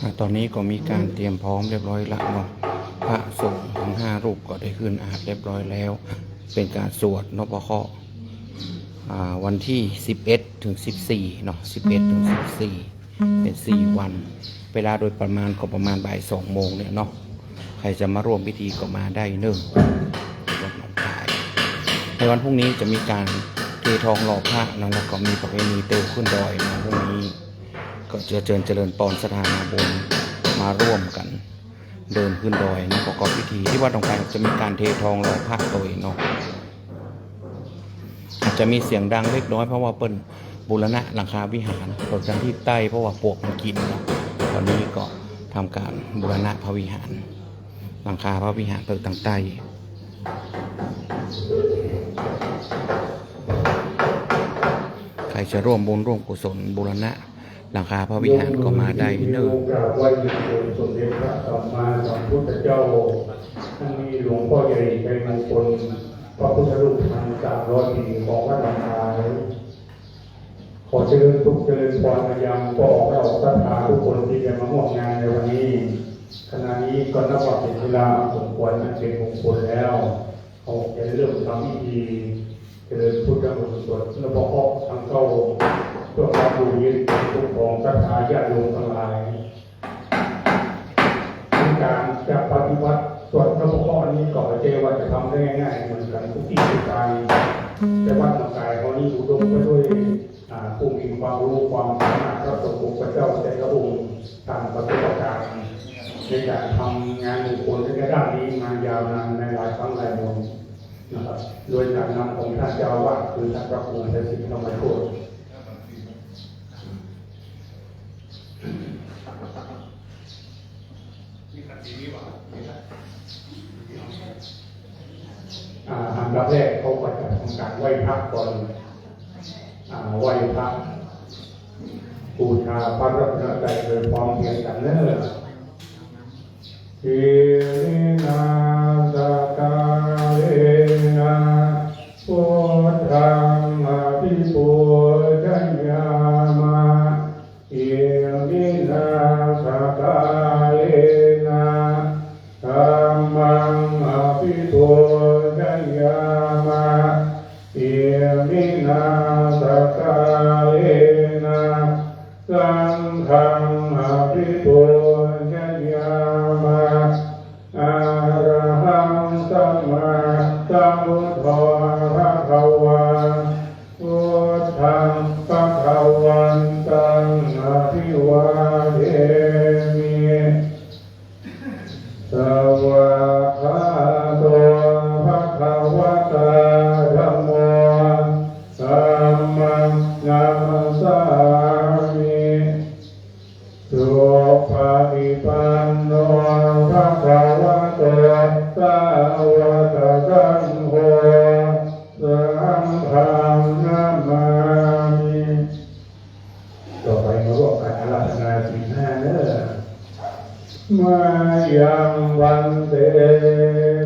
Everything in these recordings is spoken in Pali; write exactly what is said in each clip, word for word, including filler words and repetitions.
อ่าตอนนี้ก็มีการเตรียมพร้อมเรียบร้อยละเนาะ พระสงฆ์ทั้งห้ารูปก็ได้ขึ้นอาสน์เรียบร้อยแล้ว เป็นการสวดนพเคราะห์อ่าวันที่สิบเอ็ดถึงสิบสี่เนาะ สิบเอ็ดถึงสิบสี่ เป็นสี่วัน เวลาโดยประมาณก็ประมาณบ่ายสองโมงเนี่ยเนาะ ใครจะมาร่วมพิธีก็มาได้เนิ่งวัดหนองคาย ในวันพรุ่งนี้จะมีการเททองหล่อพระนะ แล้วก็มีประเพณีเตียวขึ้นดอยนะ พรุ่งนี้ก็เจริญเจริญปอนสถานาบุญมาร่วมกันเดินขึ้นดอยนะ ประกอบพิธีที่วัดหนองคายจะมีการเททองหล่อพระโตยเนาะ อาจจะมีเสียงดังเล็กน้อยเพราะว่าเปิ้นบูรณะหลังคาวิหาร เปิ้นทางทิศใต้เพราะว่าปวกมันกินเนาะ ตอนนี้ก็ทำการบูรณะพระวิหาร หลังคาพระวิหารเปิ้นทางใต้ ใครจะร่วมบุญร่วมกุศลบูรณะหลังคาพระวิหารก็มาได้เนอะ กราบไหว้เรียนเชิญสมเด็จพระสัมมาสัมพุทธเจ้า ทั้งนี้หลวงพ่อใหญ่ชัยมงคล พระพุทธรูปพันสามร้อยปีของวัดหนองคาย ขอเจริญสุขเจริญพรมายังพ่อแม่ศรัทธาทุกคนที่ได้มาร่วมงานในวันนี้ ขณะนี้ก็นับว่าเป็นเวลาอันสมควรอันเป็นมงคลแล้ว เขาจะเริ่มทำพิธีเจริญพุทธมนต์สวดนพเคราะห์ทั้งเก้าองค์ เพื่อความอยู่เย็นเป็นสุขของศรัทธาญาติโยมทั้งหลาย การจะปฏิบัติสวดนพเคราะห์นี้ก็ไม่ใช่ว่าจะทำได้ง่ายๆเหมือนกันทุกที่ทุกทาง แต่วัดหนองคายเขานี้อุดมไปด้วยอ่าผู้มีความรู้ความสามารถพระสงฆ์องค์เจ้าแต่ละองค์ต่างประสบการณ์ในการทำงานมงคลในด้านนี้มายาวนานในหลายครั้งหลายหนนะครับ โดยการนำของท่านเจ้าอาวาสคือท่านพระครูไพศิษฐธรรมโชติ อ่าอันดับแรกเขาก็จะทำการไหว้พระก่อน อ่าไหว้พระบูชาพระรัตนตรัยโดยพร้อมเพรียงกันเนอะ Iminā sakkārena buddhaṃ abhipūjayāma. Iminā sakkārena dhammaṃ abhipūjayāma. Iminā sakkārena saṅghaṃ abhipūjayāma. Arahaṃ sammāsambuddho bhagavā, buddhaṃ bhagavantaṃ abhivādemi. Svākkhāto bhagavatā dhammo, dhammaṃ namassāmi. Supaṭipanno bhagavato sāvakasaṅgho, saṅghaṃ namāmi. ต่อไปมาร่วมกันอาราธนาศีลห้าเนอะ Mayaṃ bhante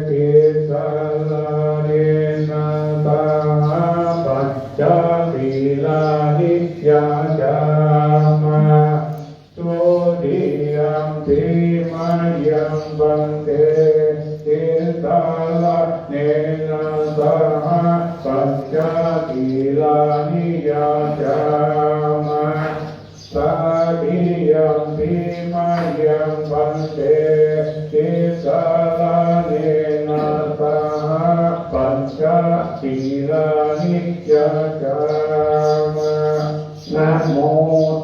tisaraṇena saha pañca sīlāni yācāma. Dutiyampi mayaṃ bhante tisaraṇena saha pañca sīlāni yācāma. Tatiyampi mayaṃ bhante tisaraṇena saha pañca sīlāni yācāma. Namo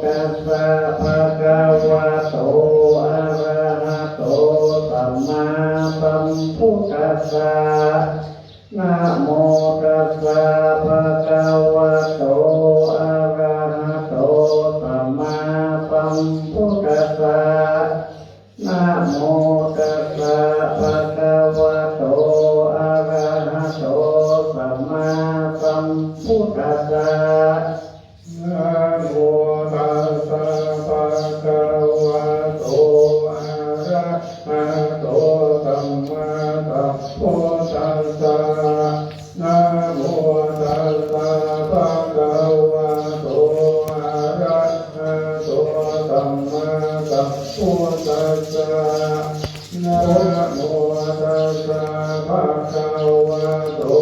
tassa bhagavato arahato sammāsambuddhassa. Namo tassa bhagavato arahato sammāsambuddhassa. Namo tassa bhagavato arahato sammāsambuddhassa. Namo tassa bhagavato arahato sammāsambuddhassa. Namo tassa bhagavato arahato sammāsambuddhassa. Namo tassa bhagavato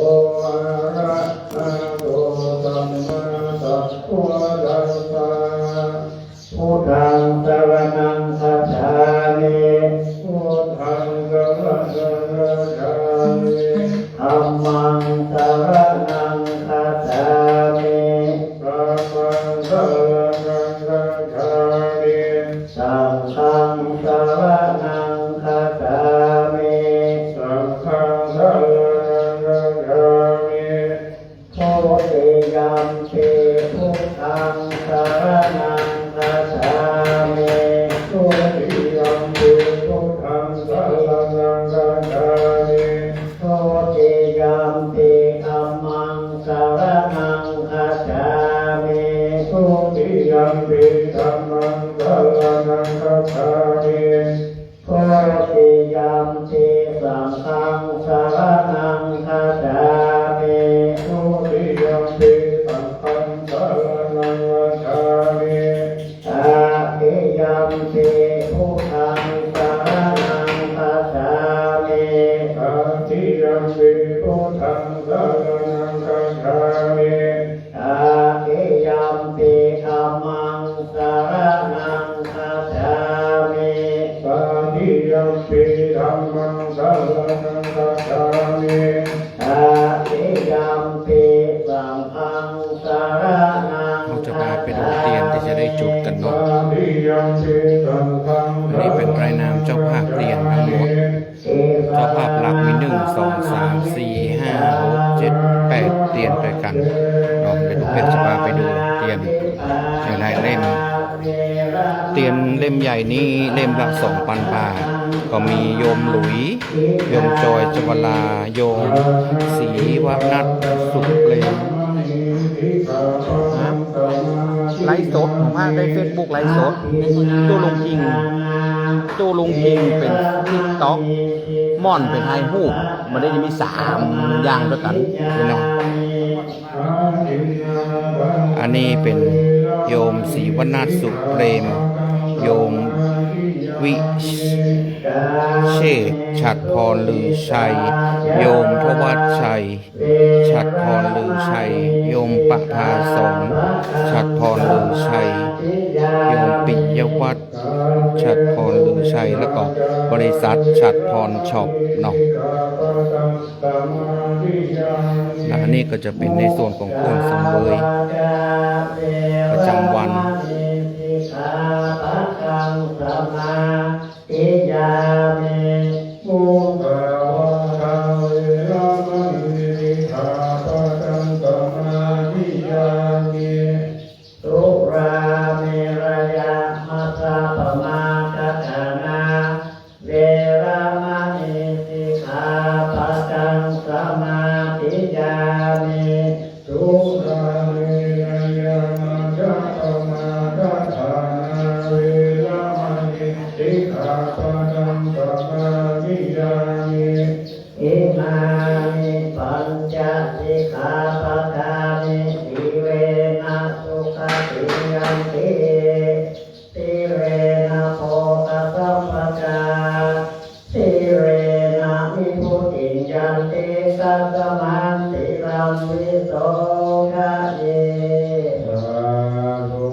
arahato sammāsambuddhassa. Buddhaṃ saraṇaṃ gacchāmi. Buddhaṃ saraṇaṃ gacchāmi. Dhammaṃ saraṇaṃ gacchāmi. Dhammaṃ saraṇaṃ gacchāmi. Saṅghaṃ saraṇaṃ gacchāmi. Saṅghaṃ saraṇaṃ gacchāmi. Dutiyampi buddhaṃ saraṇaṃ gacchāmi. Dutiyampi buddhaṃ saraṇaṃ gacchāmi. Dutiyampi dhammaṃ saraṇaṃ gacchāmi. Dutiyampi dhammaṃ saraṇaṃ gacchāmi. Dutiyampi saṅghaṃ saraṇaṃ gacchāmi. Dutiyampi saṅghaṃ saraṇaṃ gacchāmi. Tatiyampi buddhaṃ saraṇaṃ gacchāmi. Tatiyampi buddhaṃ saraṇaṃ gacchāmi. Tatiyampi dhammaṃ saraṇaṃ gacchāmi. Tatiyampi dhammaṃ saraṇaṃ gacchāmi. Tatiyampi saṅghaṃ saraṇaṃ gacchāmi. เราจะพาไปดูเทียนที่จะได้จุดกันเนาะ Tatiyampi saṅghaṃ อันนี้เป็นรายนามเจ้าภาพเทียนทั้งหมด เจ้าภาพหลักมีหนึ่ง สอง สาม สี่ ห้า หก เจ็ด แปด เทียนด้วยกันเนาะ เดี๋ยวลูกเพชรจะพาไปดูเทียนหลายๆเล่ม เทียนเล่มใหญ่นี้เล่มละ สองพัน บาท ก็มีโยมหลุย โยมจอย จวลา โยมศรีวนัส สุขเปรม ไลฟ์สดของพระในเฟซบุ๊กไลฟ์สด ตู้ลุงคิง ตู้ลุงคิงเป็นติ๊กต็อก ม่อนเป็นไทยฮูป มันได้จะมีสามอย่างด้วยกันพี่น้อง อันนี้เป็นโยมศรีวนัส สุขเปรม โยมวิเชษ ฉัตรพรลือชัย โยมทวัชชัย ฉัตรพรลือชัย โยมประภาสร ฉัตรพรลือชัย โยมปิยวัฒน์ ฉัตรพรลือชัย แล้วก็บริษัทฉัตรพรช็อปเนาะ และอันนี้ก็จะเป็นในส่วนของเครื่องสังเวยประจำวัน Musāvādā veramaṇī sikkhāpadaṃ samādiyāmi. Surāmerayamajjapamādaṭṭhānā veramaṇī sikkhāpadaṃ samādiyāmi. Surāmerayamajjapamādaṭṭhānā veramaṇī sikkhāpadaṃ samādiyāmi. Imāni pañca sikkhāpadāni. Sīlena sugatiṃ yanti, sīlena bhogasampadā, sīlena nibbutiṃ yanti, tasmā sīlaṃ visodhaye. Sādhu.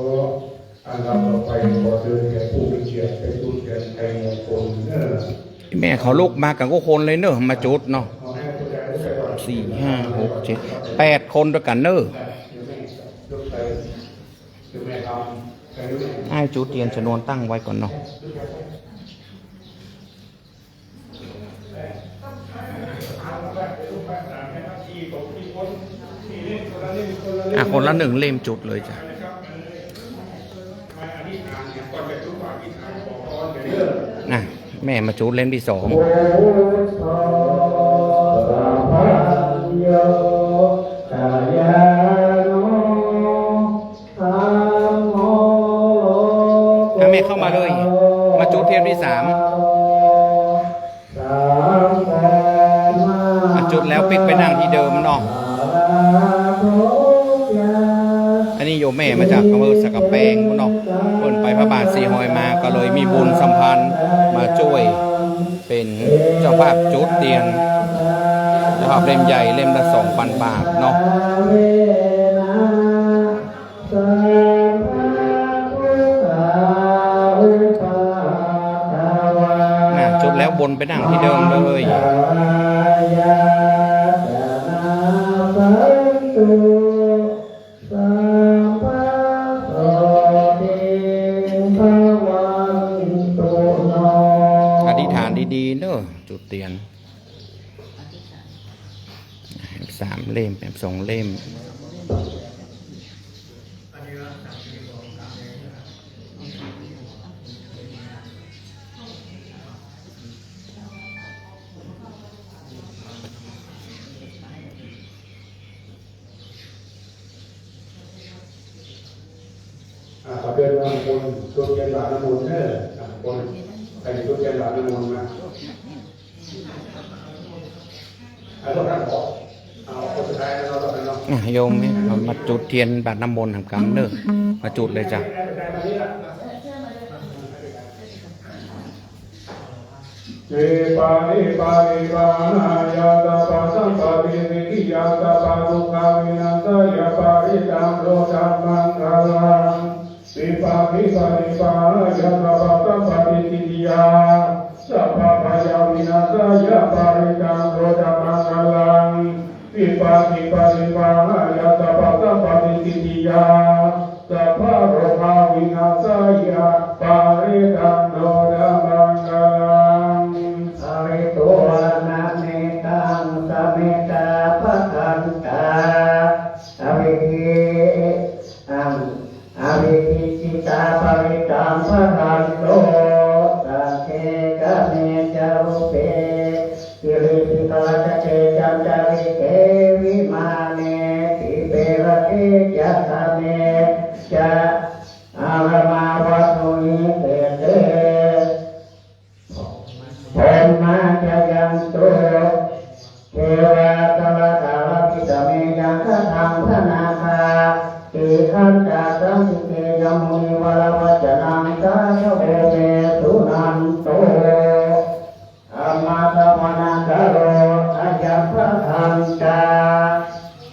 อันดับต่อไปขอเชิญแขกผู้มีเกียรติไปจุดเทียนชัยมงคลเนอะ แม่เขาลุกมากันก็คนเลยเนอะ มาจุดเนาะ สี่ ห้า หก เจ็ด แปด คนด้วยกันเนอะ ให้จุดเทียนชนวนตั้งไว้ก่อนเนาะ อ่ะ คนละหนึ่งเล่มจุดเลยจ้ะ อ่ะ แม่มาจุดเล่มที่สอง Buddho sabbañño sayāno dhammo lokutaro. อ่ะ แม่เข้ามาเลย มาจุดเทียนที่สาม อ่ะ จุดแล้วปิ๊กไปนั่งที่เดิมเนาะ อันนี้โยมแม่มาจากอำเภอสักกำแพงพุ้นเนาะ เพิ่นไปพระบาทสีหอยมา ก็เลยมีบุญสัมพันธ์มาช่วย เป็นเจ้าภาพจุดเทียน เจ้าภาพเล่มใหญ่เล่มละสองพันบาทเนาะ น่ะ จุดแล้วบนไปนั่งที่เดิมเลย อธิษฐานดีๆเด้อ จุดเทียน สามเล่ม สองเล่ม อ่า ขอเชิญบางคนจุดเทียนหยาดน้ำมนต์เด้อ บางคนใครจุดเทียนหยาดน้ำมนต์มา อ่ะ โยมนี่มาจุดเทียนหยาดน้ำมนต์ทำกรรมเด้อ มาจุดเลยจ้ะ Vipattiparipāṇāya sabbasampattisiddhiyā sabbadukkhavināsāya parittaṃ brūtha maṅgalaṃ. Vipattiparipāṇāya sabbasampattisiddhiyā sabbabhayavināsāya parittaṃ brūtha maṅgalaṃ. Vipattiparipāṇāya sabbasampattisiddhiyā sabbarogavināsāya parittaṃ brūtha maṅgalaṃ. Pharitvāna mettaṃ sametā bhadantā abhidhi- aṃ- abhijjhitā parittaṃ bhadantu. Sagge kāme ca rūpe girisikharataṭe cantalikkhe vimāne dīpe raṭṭhe ca gāme ca arāmavatthumhi khette bhummā cāyantu devā jalathalavisame yakkhagandhabbanāgā tiṭṭhantā santike yaṃ munivaravacanaṃ sādhavo me suṇantu. Dhammassavanakālo ayambhadantā.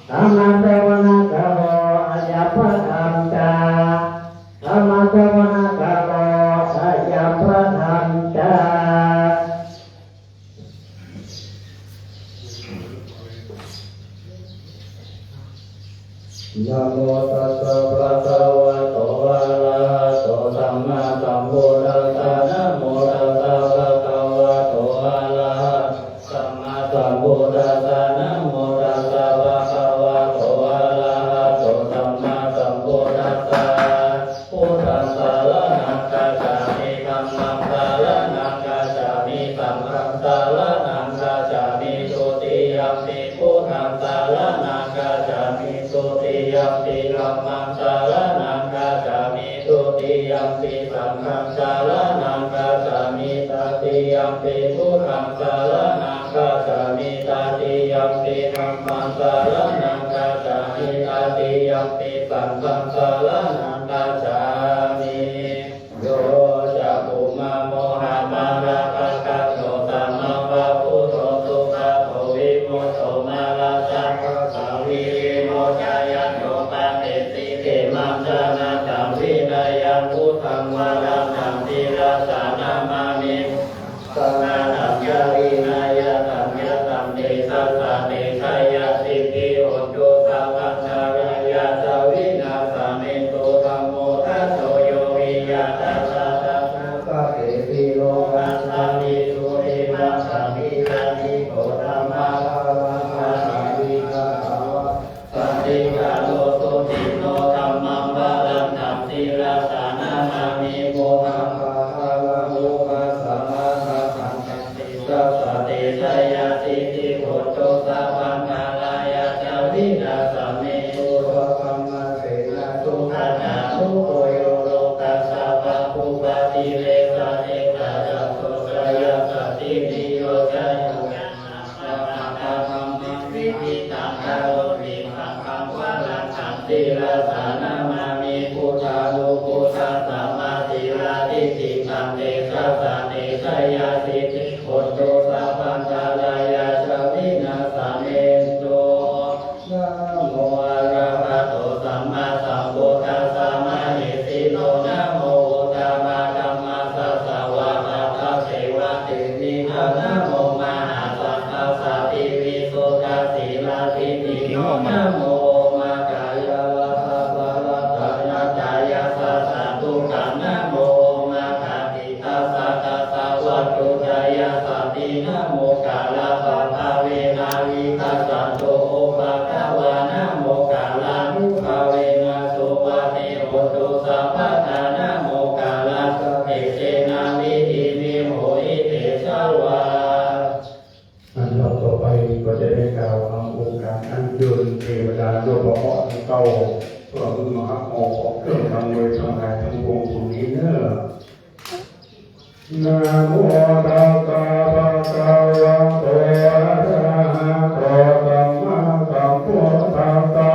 Dhammassavanakālo ayambhadantā. Dhammassavanakālo ayambhadantā. Namo tassa bhagavato arahato sammāsambuddhassa. Namo tassa bhagavato arahato sammāsambuddhassa. Namo tassa bhagavato arahato sammāsambuddhassa. Buddhaṃ saraṇaṃ gacchāmi. Dhammaṃ saraṇaṃ gacchāmi. Saṅghaṃ saraṇaṃ gacchāmi. Dutiyampi buddhaṃ saraṇaṃ gacchāmi. Dutiyampi dhammaṃ saraṇaṃ gacchāmi. Dutiyampi saṅghaṃ saraṇaṃ gacchāmi. Tatiyampi buddhaṃ saraṇaṃ gacchāmi. Tatiyampi dhammaṃ saraṇaṃ gacchāmi. Tatiyampi saṅghaṃ saraṇaṃ gacchāmi. Yo cakkhumā mohamalāpakaṭṭho, sammāsambhuddho sugato vimutto, mārassa pāsā vimocchanto, patiṭṭhāsi khemaṃ janataṃ vinayaṃ. Buddhaṃ varantaṃ sirasā namāmi, buddhaṃ varantaṃ ca vinayaṃ, yaṃ tejasā te jayasiddhi hotu, sabbantarāyā ca vināsamentu. Dhammo dhajo yo viya tassa dhammaṃ paṭirodhaṃ sādhi, duve maṃ paṭiyaññāni, dhammaṃ dhammaṃ paṭirodhaṃ sādhi, paṭikkaro suciṇṇo. Dhammaṃ varantaṃ sirasā namāmi, buddhaṃ pākāraṃ lokassāti. Sabbantaṃ tejasā te jayasiddhi hotu, sabbantarāyā ca vināsamentu. Buddho dhammo dhammasenaso, taṇhaṅkaro lokassa pāpūpakilesajetā, yanto sayaṃ saddi viyo cāyaṃ, yassa dhammaṃ paṭipaññe, taṃ karoti pāpaṃ. Varantaṃ sirasā namāmi, buddhanubuddhaṃ samasīladiṭṭhiṃ. Taṃ tejasā te jayasiddhi hotu, Moggallānuggahāpabhāvena vigacchantu upaddavā, na moggallānubhāvena suvatthi hotu sabbadā. Namoggallānattejena vidhimhi hohi tejavā. อันดับต่อไปก็จะได้กล่าวคำองค์การอัญเชิญเทวดาโลกประเคราะห์ทั้งเก้า เพื่อมือมหาออกเครื่องทำเวททั้งหลายทั้งปวงผู้นี้เนอ Namo tassa bhagavato arahato sammāsambuddhassa.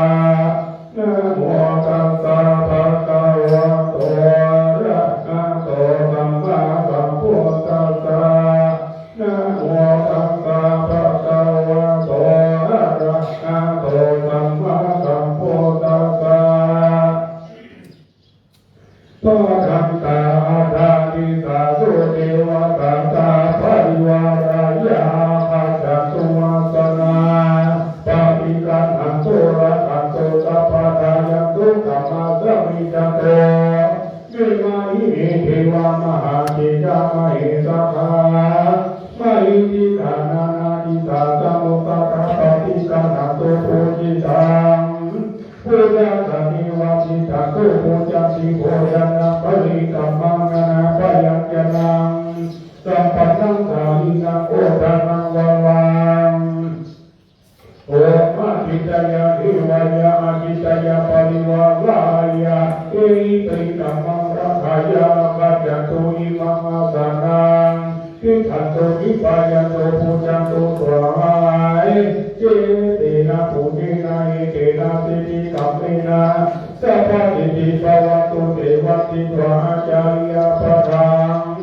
Namo tassa bhagavato arahato sammāsambuddhassa. Namo tassa bhagavato arahato sammāsambuddhassa. Bhadantā aṭṭhaṃ disā devatā sapparivarāya āgacchantu asanā. Paṭiggaṇhantu rakkhantu sabbadā yantu dhammassamiñjato. Imahi me devamahiddhikā mahesakā mahiddhikā nānādisā samuddaṭṭhā paṭiggaṇhantu pūjitaṃ. Pūjā sameva tiṭṭhantu pūjanti bhojanaṃ balikammaṃ nānābhayañjanasampannaṃ sālīnaṃ odānaṃ varaṃ. Omādityāya devāya ādityāya parivārāya ehi paṭikkama rakkhāya āgacchantu imaṃ āsanaṃ. Tiṭṭhantu khippāya pūjantu svāhāya etena puññena etena siddhikammena sabbasiddhi bhavantu te. Vandetva ācariyapadaṃ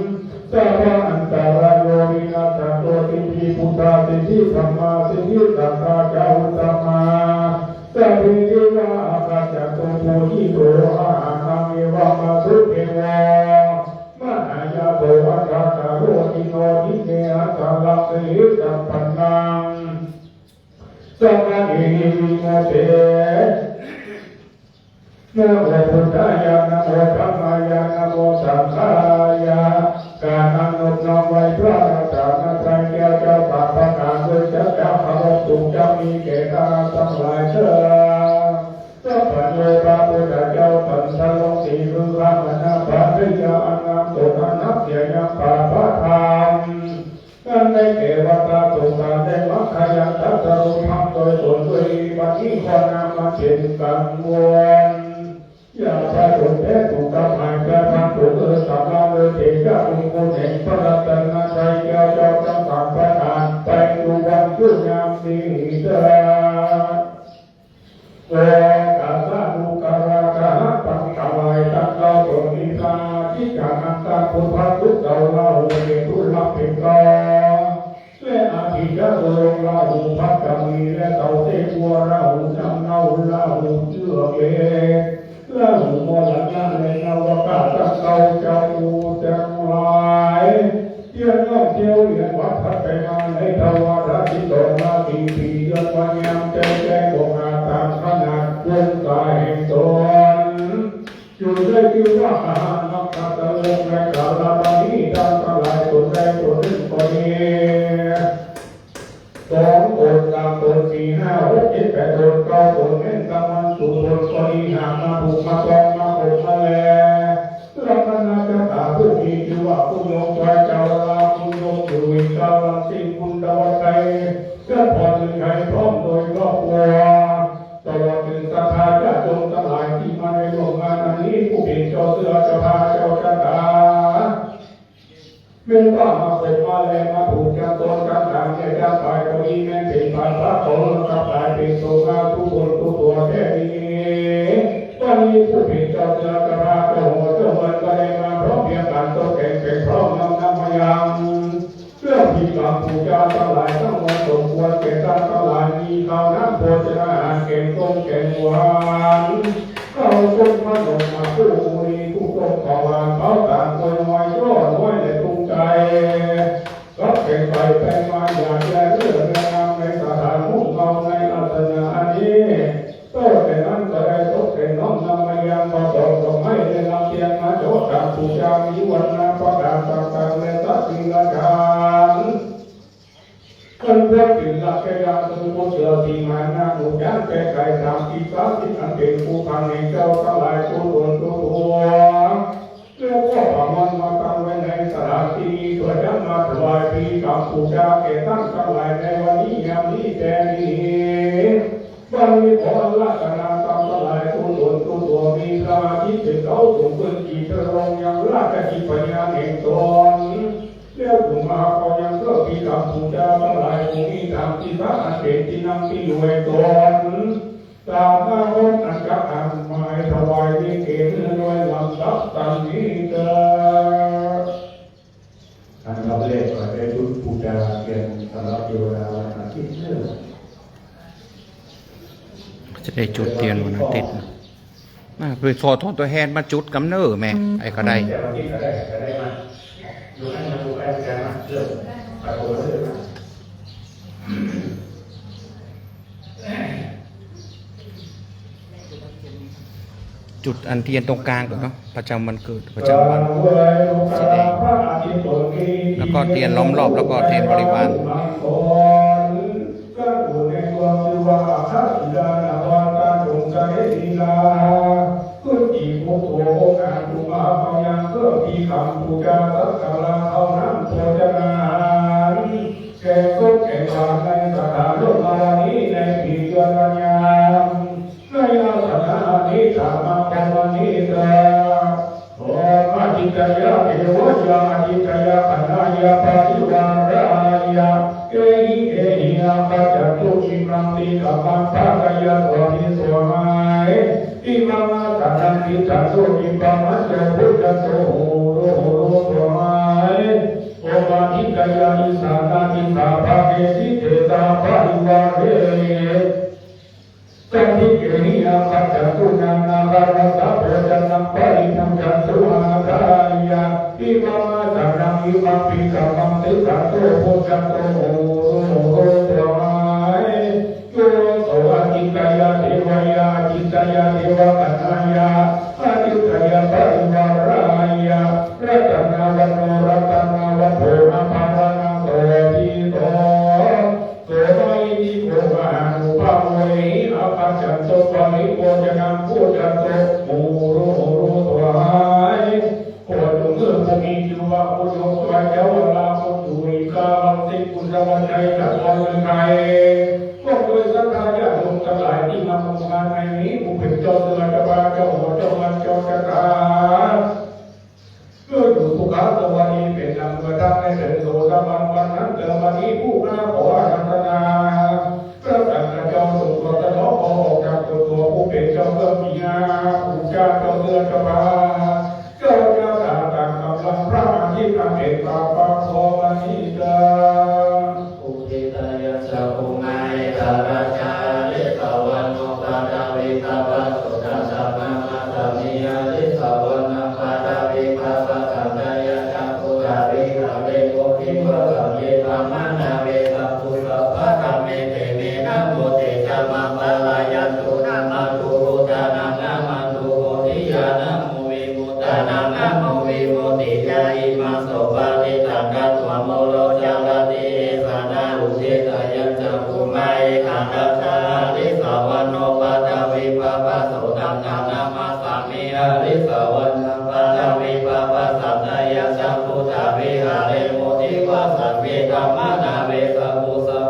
sabba antarāyo vinassantu siddhi buddha siddhi dhamma siddhi saṅghā ca uttamā. Sabbe devā āgacchantu pūjito āharaṃ evamāsu devo mahāyaso atthākāro dinno dinne atthaladdhe sampannam samanehi vimute. Namo buddhāya, namo dhammāya, namo saṅghāya. การนำนบน้อมไหว้พระรัตนตรัยแก้วเจ้าสามประการด้วยสัจจะเคารพสูงจะมีแก่ข้าทั้งหลายเทอญ สัพพัญญูพระพุทธเจ้าสันตโลกสีคือพระมณปัตยาอันงามสดอันนับเสียยังปาพระธรรม นั้นได้แก่วัฏฏะสงสารและมรรคยังตรัสรู้ธรรมโดยตนด้วยบัดนี้ขอนำมาเป็นกังวล อย่าประสงค์แท้ถูกกับหายพระพันธุเออสำราญโดยเดชะคุณคุณแห่งพระรัตนตรัยแก้วเจ้าทั้งสามประการไปสู่วันชั่วยามนี้เถิด โอกาสานุกรรมกะหะปังกะวายตังเก้าตนนิพพาทิจานันตะพุทธะสุเจ้าลาหูเกตุลักเป็นกอและอาทิตย์จะตุลงลาหูพัดกะมีและเต่าเสกัวลาหูนำเนาลาหูเจือกเล็กลาหูมรณะและนวกะตังเก้าเจ้าจังหลาย เที่ยวย่องเที่ยวเวียนวัดพัดไปมาในทวารที่สองราศีปีเดือนวันยามแจ้งแจ้งดวงอาตามขนาดดวงตาแห่งตน อยู่ได้ชื่อว่ามหานักขัตฤกษ์ในกาลบัดนี้ท่านทั้งหลายตนใดตนหนึ่งก็ดี สองตนสามตนสี่ห้าหกเจ็ดแปดตนเก้าตนแม่นกำมันสู่ตนก็ดีหากมาถูกมาต้องมาขบมาแล ลักษณะชะตาผู้มีชื่อว่าคุณโยมชายจาวราคุณโยมสุวินทรังสิงห์คุณดาวไทยเพื่อนพรลือไทยพร้อมโดยครอบครัว ตลอดถึงศรัทธาญาติโยมทั้งหลายที่มาในร่วมงานอันนี้ ผู้เป็นเจ้าเสื้อเจ้าผ้าเจ้าชะตา แม่นว่ามาพบมาแลมาถูกจังตนจังต่างแยกจากฝ่ายก็ดีแม่นเป็นฝ่ายพระของเรากับฝ่ายเป็นตัวมาทุกคนทุกตัวแท้ดี วันนี้ผู้เป็นเจ้าเสื้อเจ้าผ้าเจ้าหัวเจ้าเงินก็ได้มาพร้อมเพียงกันตกแต่งเป็นพร้อมนำนำมายัง เรื่องที่กรรมปูชาทั้งหลายทั้งมวลสมควรแก่ท่านทั้งหลายมีข้าวน้ำโภชนาอาหารแกงต้มแกงหวานข้าวต้มขนมมาคู่มูลีคู่ต้มข้าวหวานข้าวตางกล้วยน้อยจ้อน้อยและตุ้งใจกับแกงใส่แป้งมาอยากแลเลือดแลน้ำในสถานมุ่งเมาในอาสนะอันนี้ โต้แต่นั้นก็ได้ตกแต่น้อมนำมายังพระสงฆ์สมัยได้รับเพียงมาโจทย์ตามปูชามีวันนาประการต่างๆและสักทีละจาน ท่านพระปิลกัจจยาคือผู้เชื่อที่มานาหมู่ยักษ์แต่ไกลสามสิบสามสิบอันเป็นผู้พันในเจ้าทั้งหลายทุกตนทุกตัว แล้วก็ประมวลมาตั้งไว้ในสถานที่นี้เพื่อจะมาถวายพลีกรรมปูชาแก่ท่านทั้งหลายในวันนี้ยามนี้แต่นี้ บัดนี้ขออาราธนาท่านทั้งหลายทุกตนทุกตัวมีพระอาทิตย์เป็นเขาสูงขึ้นกี่พระองค์ยังราชกิจพญาแห่งตน แล้วจงมาขอยังเครื่องพลีกรรมปูชาทั้งหลายจงมีตามที่พระอันเป็นที่นั่งที่อยู่แห่งตน ตามมาพร้อมกันกับอันหมายถวายนี้เกณฑ์ด้วยลำดับดังนี้เถิด อันดับแรกก็ได้จุดปูชาเทียนสำหรับเทวดาวันอาทิตย์เนอะ จะได้จุดเทียนวันอาทิตย์นะ มาไปถอดถอนตัวแฮนมาจุดกำเนิดแม่ ไอ้ก็ได้ แต่วันอาทิตย์ก็ได้ ก็ได้มา อยู่ให้มาดูใกล้กันมาเริ่มประตูเริ่มมา จุดอันเทียนตรงกลางก่อนเนาะ ประจำวันเกิด ประจำวัน สีแดง แล้วก็เทียนล้อมรอบ แล้วก็เทียนบริวาร ท่านอยู่ในเมืองชื่อว่าอัคคศิลานคร ท่านจงใช้ลีลา ขึ้นกี่พุทโธองค์อาจจุมาเอายังเครื่องพลีกรรมปูชาสักการะข้าวน้ำโภชนาหาร แก่ศพแก่บาตรในสถานร่วมมาวันนี้ในปีเดือนวันยาม ในอาสนะนี้ถามาพรมณีเถิด Omadhittaya devāya adhittaya gaṇāya parivārāya ehi ehi āgacchantu imaṃ pīkammam bhāgayasvāmi svāhāya. Imaṃ āsanaṃ tiṭṭhantu imaṃ mantaṃ bhunyantu huru huru svāhāya. Omadhittaya isānādisaṃ bhāge sīse saha parivārehi. Santike hi āgacchantu nānākārassa bhojanaṃ paribhuñjantu āhārāya imaṃ āsanaṃ imaṃ pīkammam tiṭṭhantu bhunyantu huru huru svāhāya. Yo so adhittaya devāya adhittaya devagaṇāya adhittaya parivārāya ratanavanto ratanavanto ābharaṇaṃ sobhito so mahiddhiko mahānubhāvo ehi āgacchantu svāmi bhojanaṃ bhunyantu huru huru svāhāya. ขอจงเมื่อผู้มีชื่อว่าผู้ยกตัวเจ้าลาผู้อยู่อีกาวังสิกุลวัชชัยนครหรือไทย พวกโดยศรัทธาญาติโยมทั้งหลายที่มาร่วมงานในนี้ ผู้เป็นเจ้าเสือเจ้าป่าเจ้าหัวเจ้ามันเจ้าชะตา เพื่ออยู่สุขะสวัสดีเป็นนำเมื่อท่านได้เสด็จสู่สวรรค์วันนั้นเกิดวันนี้ผู้ข้าขออาราธนา พระสังฆเจ้าทรงตรัสน้อมขอออกจากตัวผู้เป็นเจ้าเพื่อมีอาผู้เจ้าเจ้าเพื่อเจ้าพาเจ้าเจ้าตาตามกำลังพระอาทิตย์อันเป็นปากปากพอวันนี้เถิด Uditā yassakuṇḍā meghā rājā harissavaṇṇo paṭhavippabhāso taṃ taṃ namassāmi harissavaṇṇaṃ paṭhavippabhāsaṃ tayajja buddhaviharemu divā sabbe brāhmaṇā vedagu sabbadhamme te me namo te ca maṃ pālayantu namatthu buddhānaṃ namatthu bodhiyā namo vimuttānaṃ namo vimuttiyā imaṃ so parittaṃ katvā moro carati esanā udetha yañca bhummā ekarājā harissavaṇṇo paṭhavippabhāso taṃ taṃ namassāmi harissavaṇṇaṃ paṭhavippabhāsaṃ tayajja buddhaviharemu divā sabbe brāhmaṇā vedagu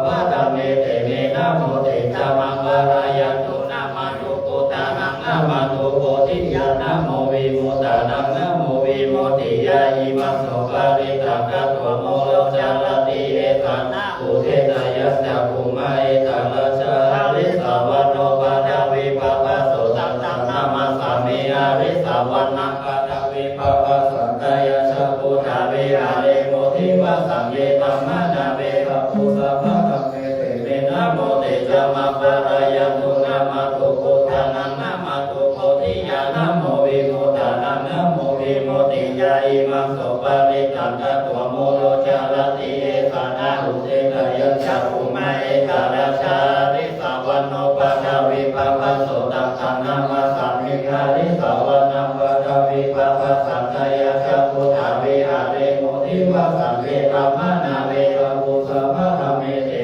sabbadhamme te me namo te ca maṃ pālayantu namatthu buddhānaṃ namatthu bodhiyā namo vimuttānaṃ namo vimuttiyā imaṃ so parittaṃ katvā moro carati esanā udetha yañca bhummā ekarājā harissavaṇṇo paṭhavippabhāso taṃ taṃ namassāmi harissavaṇṇaṃ paṭhavippabhāsaṃ tayajja buddhaviharemu divā sabbe brāhmaṇā vedagu sabbadhamme te me namo te ca maṃ pālayantu namatthu buddhānaṃ namatthu bodhiyā namo vimuttānaṃ namo vimuttiyā imaṃ so parittaṃ katvā moro carati esanā udetha yañca bhummā ekarājā harissavaṇṇo paṭhavippabhāso taṃ taṃ namassāmi harissavaṇṇaṃ paṭhavippabhāsaṃ tayajja buddhaviharemu divā sabbe brāhmaṇā vedagu sabbadhamme te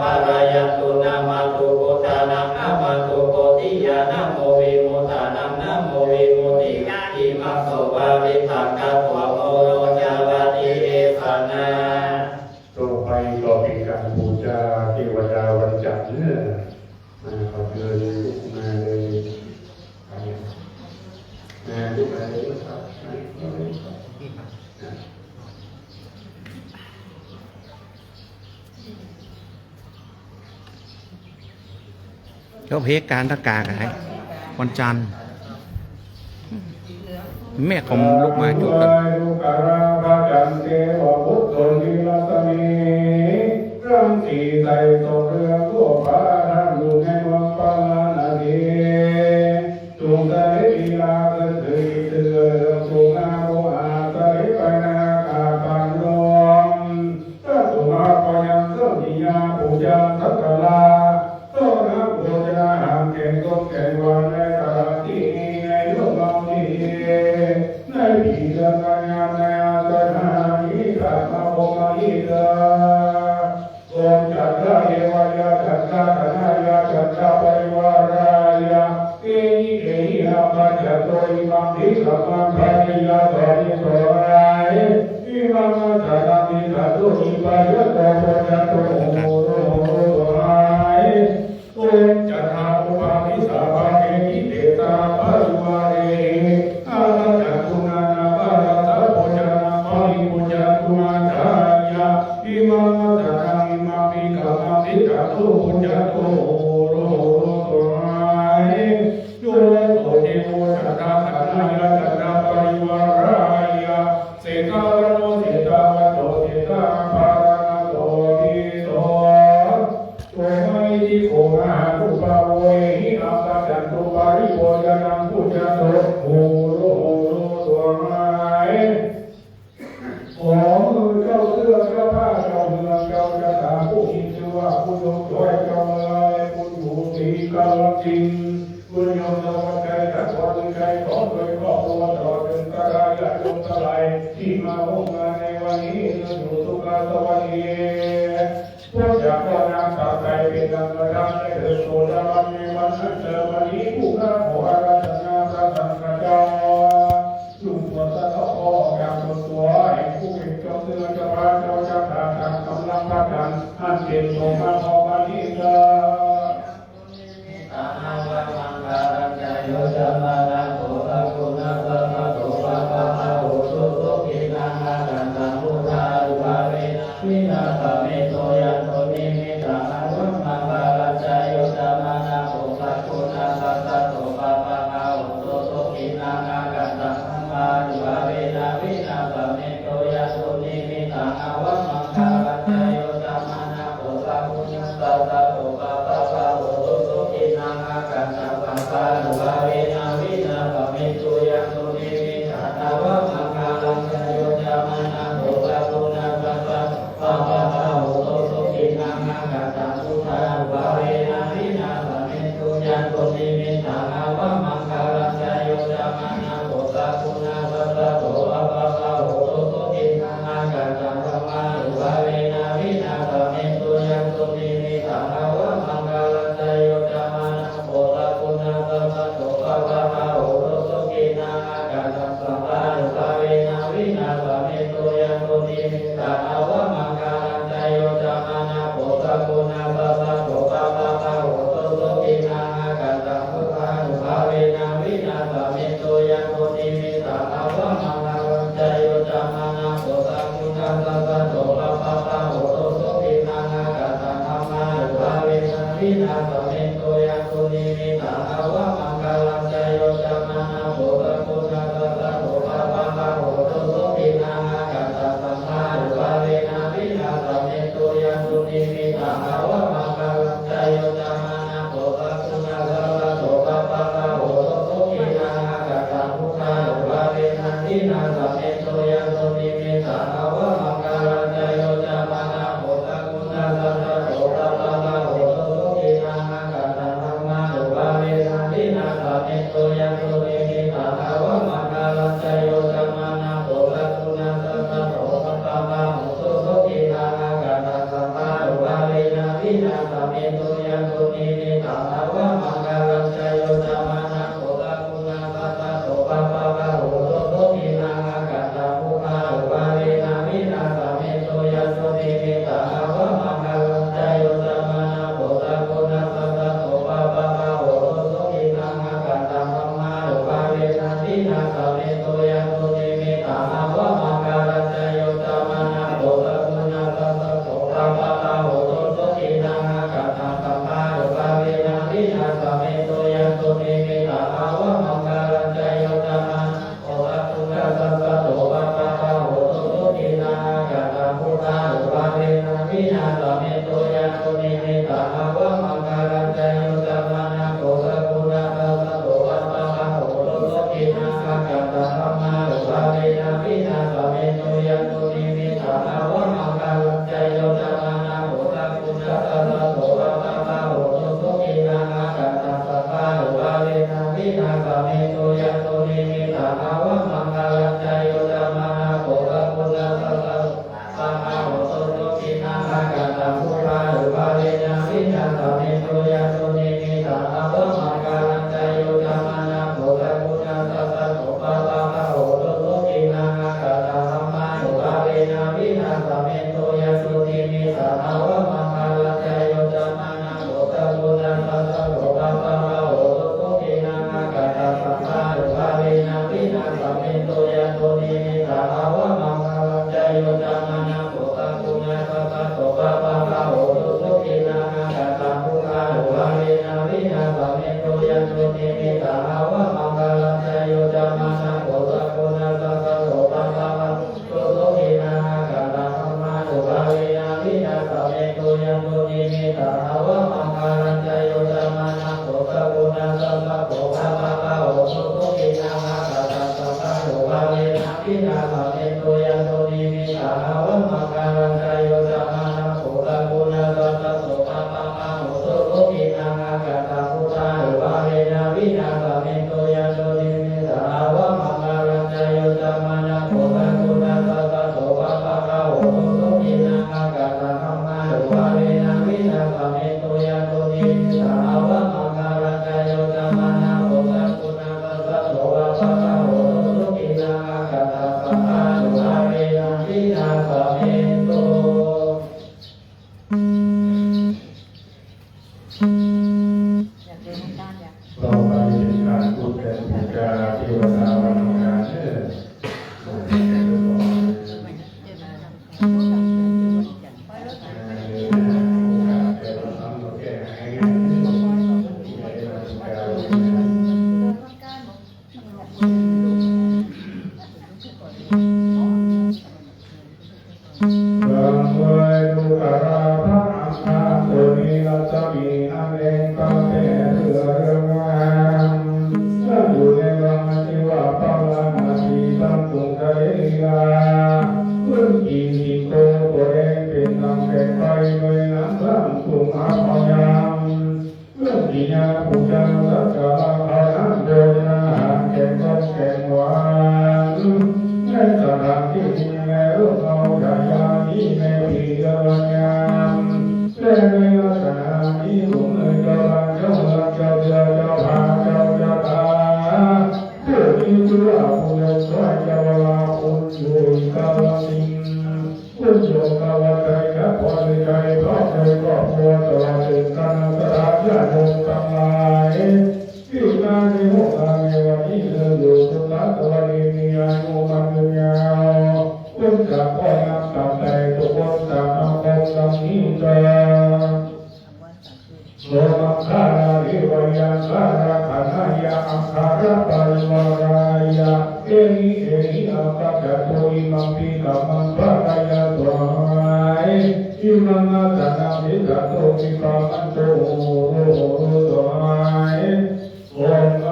Pālayantu. Namatthu buddhānaṃ, namatthu bodhiyā, namo vimuttānaṃ, namo vimuttiyā. Imaṃ so parittaṃ katvā moro ca paṭivesaṃ. ต่อไปก็เป็นการบูชาเทวดาวันจันทร์เนอะ มาขอเชิญลูกมาเลย มาลูกมาเลยครับ มาเลยครับ Chốt hết cả tất cả cái. Con chăn. Mẹ không lúc mà chụp được. Dukkharogabhayanto devabhūto nirasami. รังสีใสส่องเรืองทั่วฟ้า ตั้งอยู่ในเมืองพาราณสี จงใสลีลาเกินเลย เธอจงงาม โออาสาลิไปในอากาศผ่านลม Tasmā bhayanto niyyā pūjā sakkārā. ต้อนรับบูชาอาหารแกงส้มแกงหวานในสถานที่นี้ ในโลกเรานี้ ในปีเดือนกันยา ในอาสาหานิกามาโอมานิเตอ Om chandrāyaeva ya chandradhanāya chandra parivārāya ehi ehi appacatto imaṃ bhikkhammaṃ bhāseyyāsmi so. Imaṃ āsanaṃ idha dūri bhayanto bhayanto horo horo svāhāya. Om chandrāgupādi sabbe kite saha parivārehi appacatto nānābhāyassa bhojanaṃ paribhujantu ādareyya. Imaṃ āsanaṃ imaṃ bhikkhammaṃ idha dūri bhayanto horo horo svāhāya. Yo so devo chandradhanāya chandra parivārāya setthāvano setthāvanto setthāhaṃ bhaṇāma so. Imaṃ so mahānīyamānā bhūtā ehi appacatto paribhojanaṃ bhujanto horo horo svāhāya. ขอเมื่อเจ้าเสื้อเจ้าผ้าเจ้าเมืองเจ้าชะตาผู้มีชื่อว่าคุณโยมจ้อยเจ้าเมืองและคุณหนูศรีกาลสิงห์ คุณโยมธวัชชัย นครชัย พร้อมด้วยครอบครัวตลอดถึงคณะญาติโยมทั้งหลายที่มาร่วมงานในวันนี้ อยู่สุขสวัสดี พวกเจ้าก็นำปัจจัยเป็นธรรมทานให้เถิด โปรดรับในวันนั้นเถิด วันนี้ผู้ข้าขออาราธนาพระสังฆเจ้า จุ่มตัวตลอดออกจากส่วนตัวแห่งผู้เป็นเจ้าเสื้อเจ้าผ้าเจ้าชะตาตามกำลังพระกัน อันเป็นสงฆ์มาขอวันนี้เถิด Yo cāmanāpo sakuṇassa saddo pāpaggaho dussupinaṃ akantaṃ buddhānubhāvena vināsamentu. Yaṃ dunnimittaṃ avamaṅgalañca yo cāmanāpo sakuṇassa saddo pāpaggaho dussupinaṃ akantaṃ dhammānubhāvena vināsamentu. Yaṃ dunnimittaṃ avamaṅgalañca yo cāmanāpo sakuṇassa saddo pāpaggaho dussupinaṃ akantaṃ saṅghānubhāvena vināsamentu. Yaṃ dunnimittaṃ avamaṅgalañca yo cāmanāpo sakuṇassa saddo pāpaggaho dussupinaṃ akantaṃ buddhānubhāvena vināsamentu. Yaṃ dunnimittaṃ avamaṅgalañca yo cāmanāpo sakuṇassa saddo pāpaggaho dussupinaṃ akantaṃ dhammānubhāvena vināsamentu. Yaṃ dunnimittaṃ avamaṅgalañca yo cāmanāpo sakuṇassa saddo pāpaggaho dussupinaṃ akantaṃ saṅghānubhāvena vināsamentu. Yaṃ dunnimittaṃ avamaṅgalañca yo cāmanāpo sakuṇassa saddo pāpaggaho dussupinaṃ akantaṃ buddhānubhāvena vināsamentu. Yaṃ dunnimittaṃ avamaṅgalañca yo cāmanāpo sakuṇassa saddo pāpaggaho dussupinaṃ akantaṃ dhammānubhāvena vināsamentu. Yaṃ dunnimittaṃ avamaṅgalañca yo cāmanāpo sakuṇassa saddo pāpaggaho dussupinaṃ akantaṃ saṅghānubhāvena vināsamentu. Yaṃ dunnimittaṃ avamaṅgalañca yo cāmanāpo sakuṇassa saddo pāpaggaho dussupinaṃ akantaṃ buddhānubhāvena vināsamentu. Yaṃ dunnimittaṃ avamaṅgalañca yo cāmanāpo sakuṇassa saddo pāpaggaho dussupinaṃ akantaṃ dhammānubhāvena vināsamentu. Yaṃ dunnimittaṃ sametteyya dunnimittaṃ avamaṅgalañca. Yo cāmanāpo sakuṇassa saddo pāpaggaho dussupinaṃ akantaṃ buddhānubhāvena vināsamentu. Yaṃ dunnimittaṃ avamaṅgalañca, yo cāmanāpo sakuṇassa saddo pāpaggaho dussupinaṃ akantaṃ dhammānubhāvena vināsamentu. Yaṃ dunnimittaṃ avamaṅgalañca, yo cāmanāpo sakuṇassa saddo pāpaggaho dussupinaṃ akantaṃ saṅghānubhāvena vināsamentu. Yaṃ dunnimittaṃ avamaṅgalañca, yo cāmanāpo sakuṇassa saddo pāpaggaho dussupinaṃ akantaṃ buddhānubhāvena vināsamentu. Yaṃ dunnimittaṃ avamaṅgalañca, yo cāmanāpo sakuṇassa saddo pāpaggaho dussupinaṃ akantaṃ dhammānubhāvena vināsamentu. Yaṃ dunnimittaṃ avamaṅgalañca, yo cāmanāpo sakuṇassa saddo pāpaggaho dussupinaṃ akantaṃ saṅghānubhāvena vināsamentu. Yaṃ dunnimittaṃ avamaṅgalañca, yo cāmanāpo sakuṇassa saddo pāpaggaho dussupinaṃ akantaṃ buddhānubhāvena vināsamentu. Yaṃ dunnimittaṃ avamaṅgalañca, yo cāmanāpo sakuṇassa saddo pāpaggaho dussupinaṃ akantaṃ dhammānubhāvena vināsamentu. Yaṃ dunnimittaṃ avamaṅgalañca, yo cāmanāpo sakuṇassa saddo pāpaggaho dussupinaṃ akantaṃ saṅghānubhāvena vināsamentu. Yaṃ dunnimittaṃ avamaṅgalañca, yo cāmanāpo sakuṇassa saddo pāpaggaho dussupinaṃ akantaṃ buddhānubhāvena vināsamentu. Yaṃ dunnimittaṃ avamaṅgalañca, yo cāmanāpo sakuṇassa saddo pāpaggaho dussupinaṃ akantaṃ dhammānubhāvena vināsamentu. Yaṃ dunnimittaṃ avamaṅgalañca, yo cāmanāpo sakuṇassa saddo pāpaggaho dussupinaṃ akantaṃ saṅghānubhāvena vināsamentu. Yaṃ dunnimittaṃ avamaṅgalañca, yo cāmanāpo sakuṇassa saddo pāpaggaho dussupinaṃ akantaṃ buddhānubhāvena vināsamentu. Yaṃ dunnimittaṃ avamaṅgalañca, yo cāmanāpo sakuṇassa saddo pāpaggaho dussupinaṃ akantaṃ dhammānubhāvena vināsamentu. Yaṃ dunnimittaṃ avamaṅgalañca, yo cāmanāpo sakuṇassa saddo pāpaggaho dussupinaṃ akantaṃ saṅghānubhāvena vināsamentu. ต่อไปเป็นการพูดแทนบูชาเทวดาวันอังคารเด้อ สังเวยทุกขลาภะอัมพาตุเนรัสมีอเนกเตเรือเรืองาม ตั้งอยู่ในวังอันชื่อว่าปาราณสี ตั้งกรุงสาลีลา พื้นกินสิงโตตัวแดงเป็นหนังแผ่นไปด้วยหนังร่างสุมาพยาม เรื่องกินยาปูชาสักการะ ข้าวน้ำโภชนาหารแกงส้มแกงหวาน ในสถานที่นี้แม่ร่มเงาฉายานี้แม่ผีเรือนงาม แต่ในลักษณะนี้ผมเลยเจ้าบ้านเจ้าเมืองเจ้าเรือเจ้าพาเจ้าชะตา ผู้นี้ชื่อว่าผู้ยงช่วยเจ้าวราคุณอยู่อีกกาลสิงห์ คุณโยมกาวใจครับ ขอให้ใจพร้อมใจครอบครัวตลอดถึงคณะศรัทธาญาติโยมทั้งหลาย ที่มาในโอกาสในวันนี้เรื่องอยู่สุขสวัสดีมีอายุมั่นยืนยาว คุณจะพ่อน้ำตามใจทุกคนตามมาพบกันนี้เถิด Somaṅgalāni vayyaṅgarākhaṇāya aṅgarāparivārāya ehi ehi āgachantu, imaṃ abhikkāmaṃ bhālāya svāhāya. Imaṃ āsanaṃ tiṭṭhantu abhikkāmantu horo horo svāhāya. Om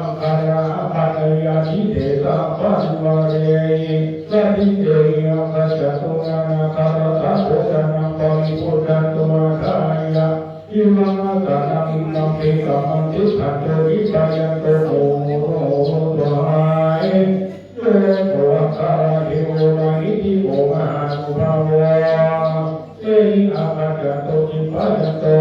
aṅgarākhaṇāya adhidevatāya parivārehi saddhidehi āgachantu, nānākārassa bhojanaṃ paribhujantu ādarāya. Imaṃ āsanaṃ imaṃ abhikkāmaṃ tiṭṭhantu abhipāyantu horo horo svāhāya. Yo somaṅgalādevā mahānubhāvo ehi āgachantu abhipāyantu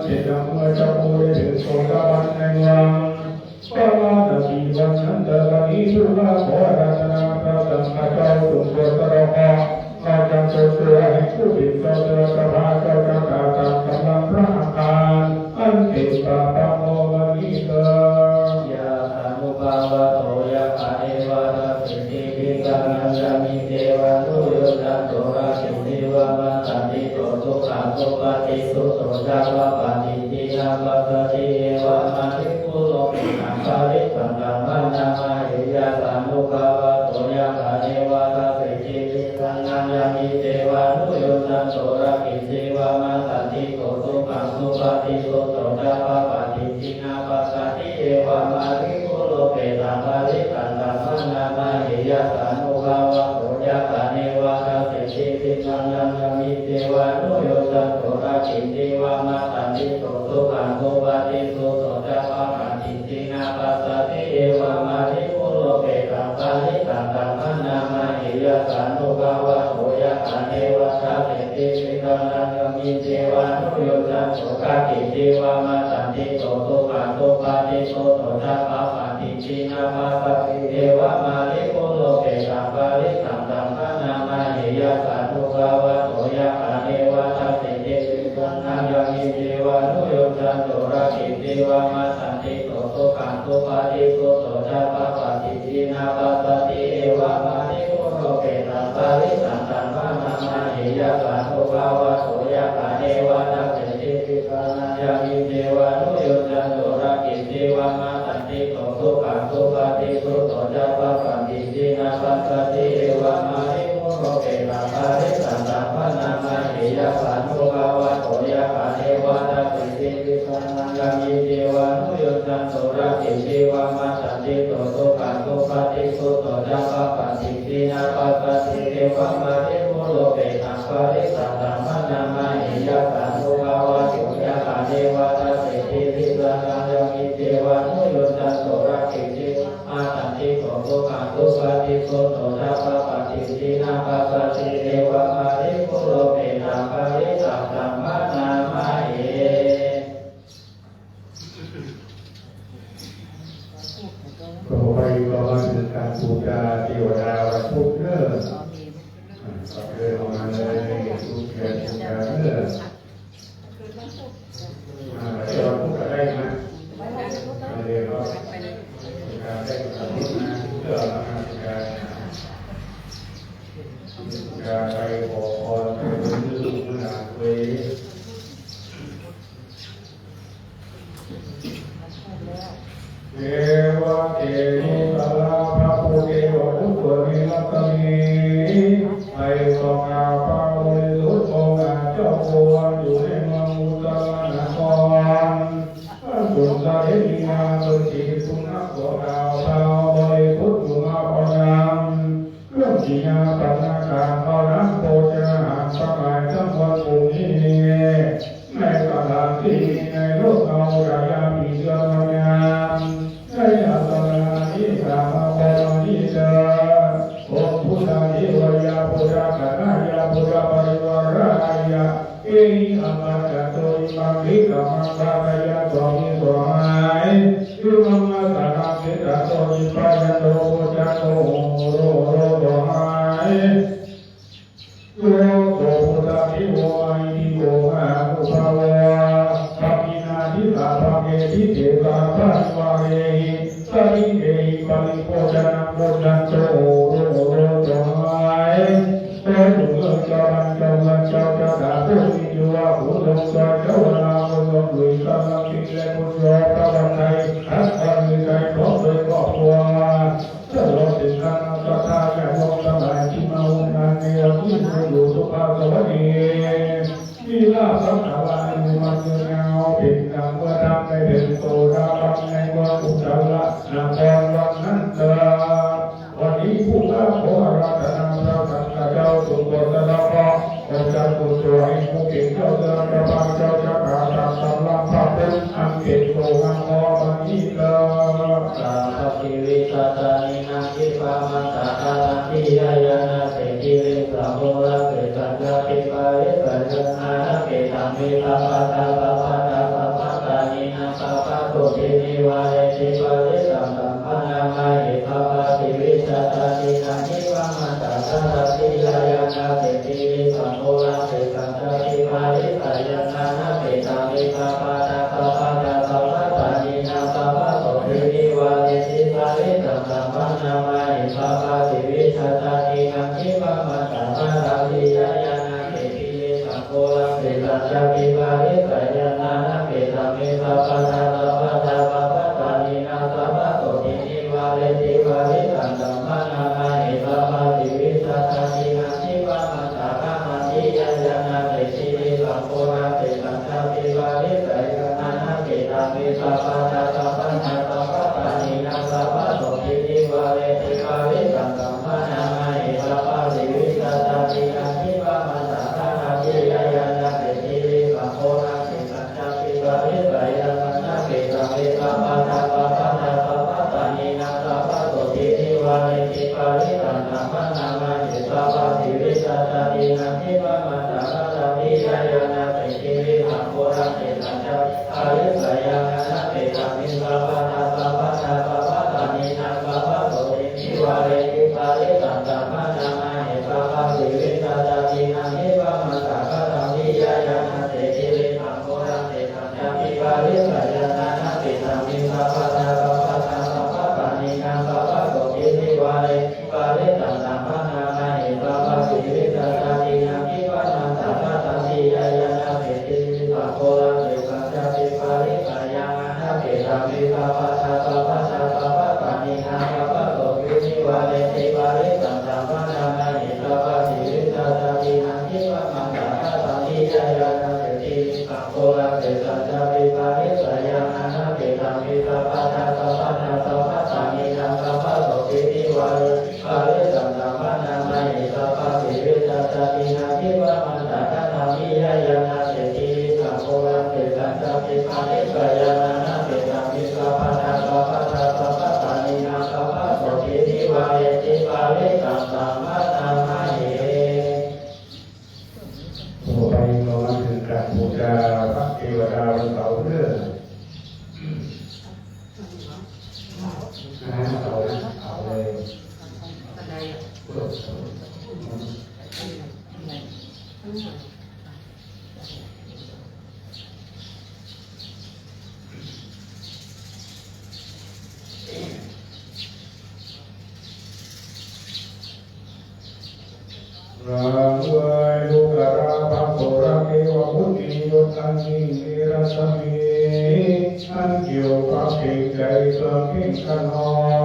เสร็จแล้วเมื่อเจ้าผู้ได้ถึงโสดาบันในเมือง ปาราณสีวันนั้นเถิด วันนี้ผู้ข้าขออาราธนาพระสังฆเจ้าจงโปรดประทาน อาจารย์โตตัวแห่งผู้เป็นเจ้าเจ้าสภาเจ้าชะตาตามกำลังพระอังคาร อันเป็นป่าปะโมวันนี้เถิด Yathānubhāvato yathā neva dassati tītaraṃ yamhi devānuyojanto rakkhanti devamasanti to sukhaṃ supatiṭṭhito ca pāpaggaho na passati evamādipuruso petāṃ parittaṃ taṃ bhaṇāma he. Yathānubhāvato yathā neva dassati tītaraṃ yamhi devānuyojanto rakkhanti devamasanti to sukhaṃ supatiṭṭhito ca pāpaggaho na passati evamādipuruso petāṃ parittaṃ taṃ bhaṇāma he. Yathānubhāvato yathā neva dassati tītaraṃ yamhi devānuyojanto rakkhanti devamasanti to sukhaṃ supatiṭṭhito ca pāpaggaho na passati evamādipuruso petāṃ parittaṃ taṃ bhaṇāma he. Yathānubhāvato yathā neva dassati tītaraṃ yamhi devānuyojanto rakkhanti devamasanti to sukhaṃ supatiṭṭhito ca pāpaggaho na passati evamādipuruso petāṃ parittaṃ taṃ bhaṇāma he. Yathānubhāvato yathā neva dassati tītaraṃ yamhi devānuyojanto rakkhanti devamasanti to sukhaṃ supatiṭṭhito ca pāpaggaho na passati evamādipuruso petāṃ parittaṃ taṃ bhaṇāma he. Yathānubhāvato yathā neva dassati tītaraṃ yamhi devānuyojanto rakkhanti devamasanti to sukhaṃ supatiṭṭhito ca pāpaggaho na passati evamādipuruso petāṃ parittaṃ taṃ bhaṇāma he. Yathānubhāvato yathā neva dassati tītaraṃ yamhi devānuyojanto rakkhanti devamasanti to sukhaṃ supatiṭṭhito ca pāpaggaho na passati evamādipuruso petāṃ parittaṃ taṃ bhaṇāma he. Yathānubhāvato yathā neva dassati tītaraṃ yamhi devānuyojanto rakkhanti devamasanti to sukhaṃ supatiṭṭhito ca pāpaggaho na passati evamādipuruso petāṃ parittaṃ taṃ bhaṇāma he. ต่อไปก็มาถึงการบูชาเทวดาวันพุธเด้อ อ่า ก็เดินออกมาเลย ทุกเดือนบูชาเด้อ อ่า เดี๋ยววันพุธก็ได้นะ มาเลยเนาะ บูชาได้วันพุธนะ เพื่อมาบูชา บูชาไปขอพร ไปซื้อลูกหลานไว้ เทวะเทวิสารพระผู้เทวบุตรในรัศมี ใครต้องการพระบริสุทธิ์องค์เจ้าควรอยู่ในเมืองอุตรานคร พระสุนทรีนาสถิตคุณนักขอดาวพระบริสุทธิ์อยู่มาพอยัง เครื่องกินยาปัณณาการเท่านั้นโภชนาหารทั้งหลายทั้งมวลพรุ่งนี้ ในสถานที่ในโลกเราจะยามปีเดือนวันยาม ในอัตรานิสามพรณีเต องค์พุทธาธิวายาพุทธาคณายาพุทธปริวารายา เอหิอัมมาจัตโตอิมังวิกรรมังทาทายาสวามิสวาย วิมังอาสานังสิตาโตอิปายันโตโพจันโตโหโรโรสวาย โยโกพุทธาธิโวมาอิติโกมหานุภาโว ปะกินาทิสาภะเมทิเตสาภะนิวาเรหิ สะริงเกหิปะริโภชนังพุทธันโตโหโรโรสวาย ขอให้หมู่เจ้าบ้านเจ้าเมืองเจ้าชะตาผู้มีอยู่ว่าผู้ทรงช่วยเจ้าเวลาผู้ทรงหลุยกำลังสิ่งและคุณโยมพระวันไทยทั้งวันมีใจพร้อมโดยครอบครัว ตลอดถึงคณะศรัทธาญาติโยมทั้งหลายที่มาร่วมงานในวันนี้อยู่สุขสวัสดี มีลาภสังขารอายุมั่นยืนยาว เป็นดังเมื่อท่านได้เป็นโสดาบันในเมืองอุตรานครวันนั้นเถิด วันนี้ผู้ข้าขออาราธนาพระสังฆเจ้าทรงโปรดสนองเคราะห์ ขอเจ้าผู้ช่วยผู้เป็นเจ้าเรือนเจ้าบ้านเจ้าชะตาตามกำลังพระพุทธอันเป็นโสดาบันนี้เถิด Sabbagiriṃ sāsane nandimānantadālaṃ, giriyaññāṇaseṭṭhigiriṃ sambhū rāme candimābhiparittaññā, nāgapattāṃ vītamalaṃ Sotthi nivārenti parittaṃ, taṃ bhaṇāma he. Sabbā tividhā jātīnaṃ, nibbānaṃ tathāgatassa yāyānaṃ, se tirisaṅ puraṃ, sesā cāpi parittayā, nānappetāpi sabbā sabbapāṇinaṃ sabbasotthinivārentīti parittaṃ, taṃ bhaṇāma he. Sabbā tividhā jātīnaṃ, nibbānaṃ tathāgatassa yāyānaṃ, se tirisaṅ puraṃ, sesā cāpi parittayā, nānappetāpi sabbā sabbapāṇinaṃ sabbasotthinivārentīti parittaṃ, taṃ bhaṇāma he. Sabbā tividhā jātīnaṃ, nibbānaṃ tathāgatassa yāyānaṃ, se tirisaṅ puraṃ, sesā cāpi parittayā, nānappetāpi sabbā sabbapāṇinaṃ sabbasotthinivārentīti parittaṃ, taṃ bhaṇāma he. Sabbā tividhā jātīnaṃ, nibbānaṃ tathāgatassa yāyānaṃ, se tirisaṅ puraṃ, sesā cāpi parittayā, nānappetāpi sabbā sabbapāṇinaṃ sabbasotthinivārentīti parittaṃ, taṃ bhaṇāma he. Sabbā tividhā jātīnaṃ, nibbānaṃ tathāgatassa yāyānaṃ, se tirisaṅ puraṃ, sesā cāpi parittayā, nānappetāpi sabbā sabbapāṇinaṃ sabbasotthinivārentīti parittaṃ, taṃ bhaṇāma he. Sabbā tividhā jātīnaṃ, nibbānaṃ tathāgatassa yāyānaṃ, se tirisaṅ puraṃ, sesā cāpi parittayā, nānappetāpi sabbā sabbapāṇinaṃ sabbasotthinivārentīti parittaṃ, taṃ bhaṇāma he. Sabbā tividhā jātīnaṃ, nibbānaṃ tathāgatassa yāyānaṃ, se tirisaṅ puraṃ, sesā cāpi parittayā, nānappetāpi sabbā sabbapāṇinaṃ sabbasotthinivārentīti parittaṃ, taṃ bhaṇāma he. Sabbā tividhā jātīnaṃ, nibbānaṃ tathāgatassa yāyānaṃ, se tirisaṅ puraṃ, sesā cāpi parittayā, nānappetāpi sabbā sabbapāṇinaṃ sabbasotthinivārentīti parittaṃ, taṃ bhaṇāma he. Sabbā tividhā jātīnaṃ, nibbānaṃ tathāgatassa yāyānaṃ, se tirisaṅ puraṃ, sesā cāpi parittayā, nānappetāpi sabbā sabbapāṇinaṃ sabbasotthinivārentīti parittaṃ, taṃ bhaṇāma he. ต่อไปเรามาถึงการบูชาพระเทวดาวันเสาร์เด้อ นะ เอานะ เอาเลย รางวัลลูกกระพระโสรเทวมุนียศอันยิ่งมีรัศมี อันเกี่ยวพระเกรงใจเกลือเพ่งขนอง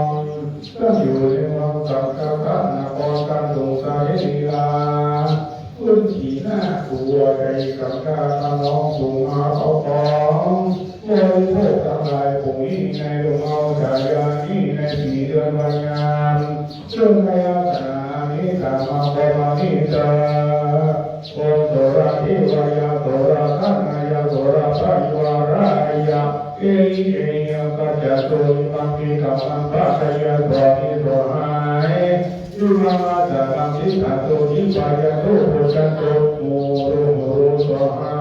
ตั้งอยู่ในเมืองสังคสานคร ตั้งดงสาลีลา พื้นที่นาบัวใหญ่กำกาขนองสูงหาเอาของ บริโภคทั้งหลายผู้นี้ในดงเอาฉายานี้ในสี่เดือนวันงาม เรื่องในอาสนานี้ตามมาประมาณนี้เถิด โอมโสรเทวายะโสรคณายะโสรปริวารายะ Ehi ehi āgacchantu, imaṃ me kammaṃ pakataṃ, swaha swaha. Imaṃ āsanaṃ tiṭṭhantu, nibbānaṃ puccantu, huru huru swaha.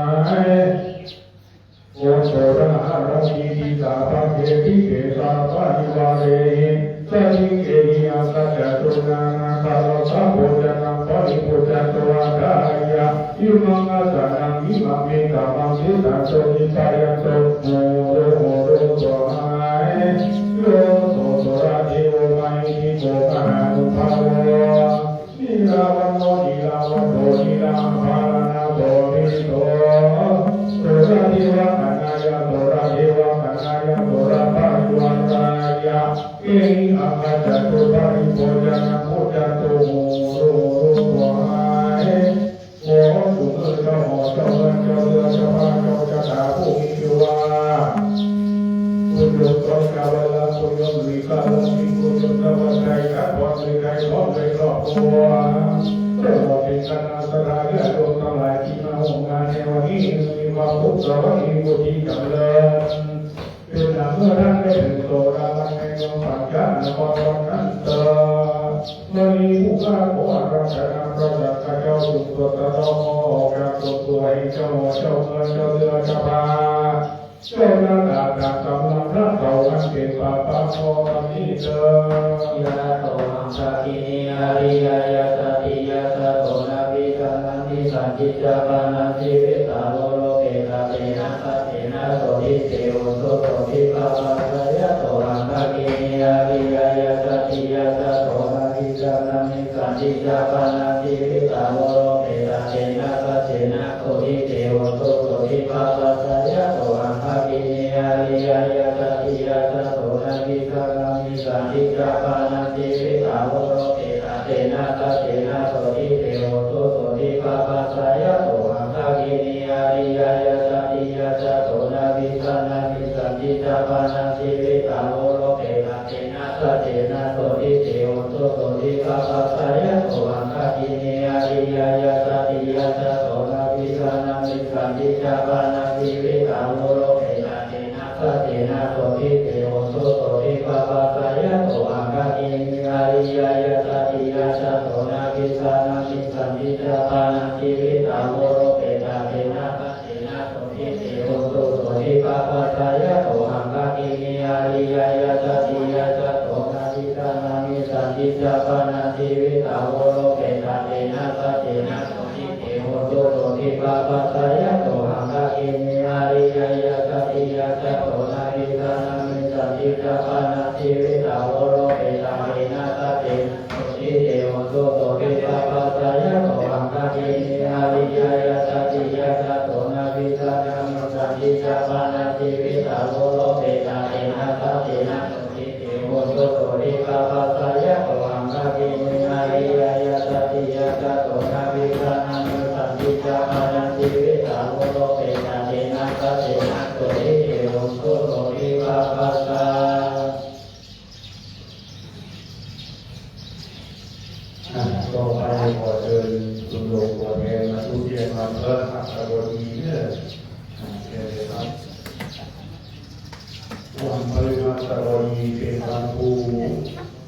Om soraharaṃ pītisāvake, dīghesā parivārehi, sabbīkehi āgacchantu, nānākārassa bhojanaṃ paribhujjantu, atthāya imaṃ āsanaṃ, imaṃ me kammaṃ, tiṭṭhantu nibbānaṃ, huru huru swaha. Yo so soradevo mahiddhiko, mahānubhāvo nīlavaṇṇo nīlavanto, nīlābhaṇānābhāsito, soradevakāyāya, soradevakāyāya, soraparivārāya, ehi āgacchantu, paribhojanaṃ bhuñjantu, huru huru swaha. ขอจงเมื่อเจ้าหอเจ้าเงินเจ้าเรือเจ้าพระเจ้าชะตาผู้มีชื่อว่า คุณโยมต้อยกาวันละ คุณโยมหลุยส์กาวันนี้ คุณโยมตะวันใจกาพรหรือใจพร้อมด้วยครอบครัว ตลอดถึงคณะศรัทธาญาติโยมทั้งหลายที่มาร่วมงานในวันนี้ มีความสุขสวัสดีผู้ที่จำเริญ เป็นหลังเมื่อท่านได้ถึงโสดาบันในเมืองปัญจนครนั้นเถิด วันนี้ผู้ข้าขออาราธนาพระสังฆเจ้าจงตรัสตะลองออกจากตนตัวเองเจ้าหอเจ้าเงินเจ้าเรือเจ้าพระ เจ้าหน้าต่างกำลังพระเต่าอันเป็นปาปะพอกันนี้เถิด Yato ambhagini ariyāya saddhiya sato na vijjānāmi saddhiccāpanaṃ jīvitā voro petāpena saccena sotthi te hotu sotthi pāpassa. Yato ambhagini ariyāya saddhiya sato na vijjānāmi saddhiccāpanaṃ jīvitā voro petāpena saccena sotthi te hotu sotthi pāpassa. Yato ambhagini ariyāya saddhiya sato na vijjānāmi saddhiccāpanaṃ jīvitā voro petāpena saccena sotthi te hotu sotthi pāpassa. Yato ambhagini ariyāya saddhiya sato na vijjānāmi saddhiccāpanaṃ jīvitā voro petāpena saccena sotthi te hotu sotthi pāpassa. Yato ambhagini ariyāya saddhiya sato na vijjānāmi saddhiccāpanaṃ jīvitā voro petāpena saccena sotthi te hotu sotthi pāpassa. Yato ambhagini ariyāya saddhiya sato na vijjānāmi saddhiccāpanaṃ jīvitā voro petāpena saccena sotthi te hotu sotthi pāpassa. Yato ambhagini ariyāya saddhiya sato na vijjānāmi saddhiccāpanaṃ jīvitā voro petāpena saccena sotthi te hotu sotthi pāpassa. Yato ambhagini ariyāya saddhiya sato na vijjānāmi saddhiccāpanaṃ jīvitā voro petāpena saccena sotthi te hotu sotthi pāpassa. Yato ambhagini ariyāya saddhiya sato na vijjānāmi saddhiccāpanaṃ jīvitā voro petāpena saccena sotthi te hotu sotthi pāpassa. Yato ambhagini ariyāya saddhiya sato na vijjānāmi saddhiccāpanaṃ jīvitā voro petāpena saccena sotthi te hotu sotthi pāpassa. อ่ะ ต่อไปขอเชิญคุณโยมตัวแทนมาทุเรียนมาพระหัตถบดีเนอะ อ่ะ เชิญเลยครับ วันพฤหัสบดีเป็นวันครู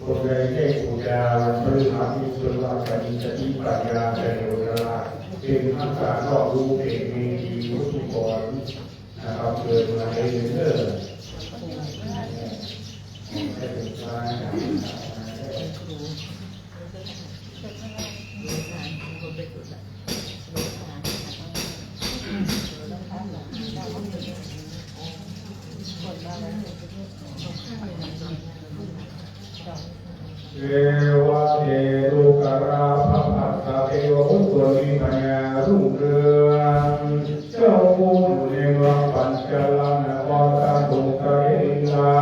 คนใดได้บูชาวันพฤหัสนี้ เรียกว่าจะมีสติปัญญาเฉลียวฉลาด เป็นทักษะรอบรู้ เป็นเมธี วุฒิกร นะครับ เชิญมาได้เลยเด้อ เทวะเทวะ ลูกกะลาพระพักตร์เทวะ บุตรมีปัญญารุ่งเรือง เจ้าผู้อยู่ในเมืองปัญจลนคร ตามดงสะเทนลา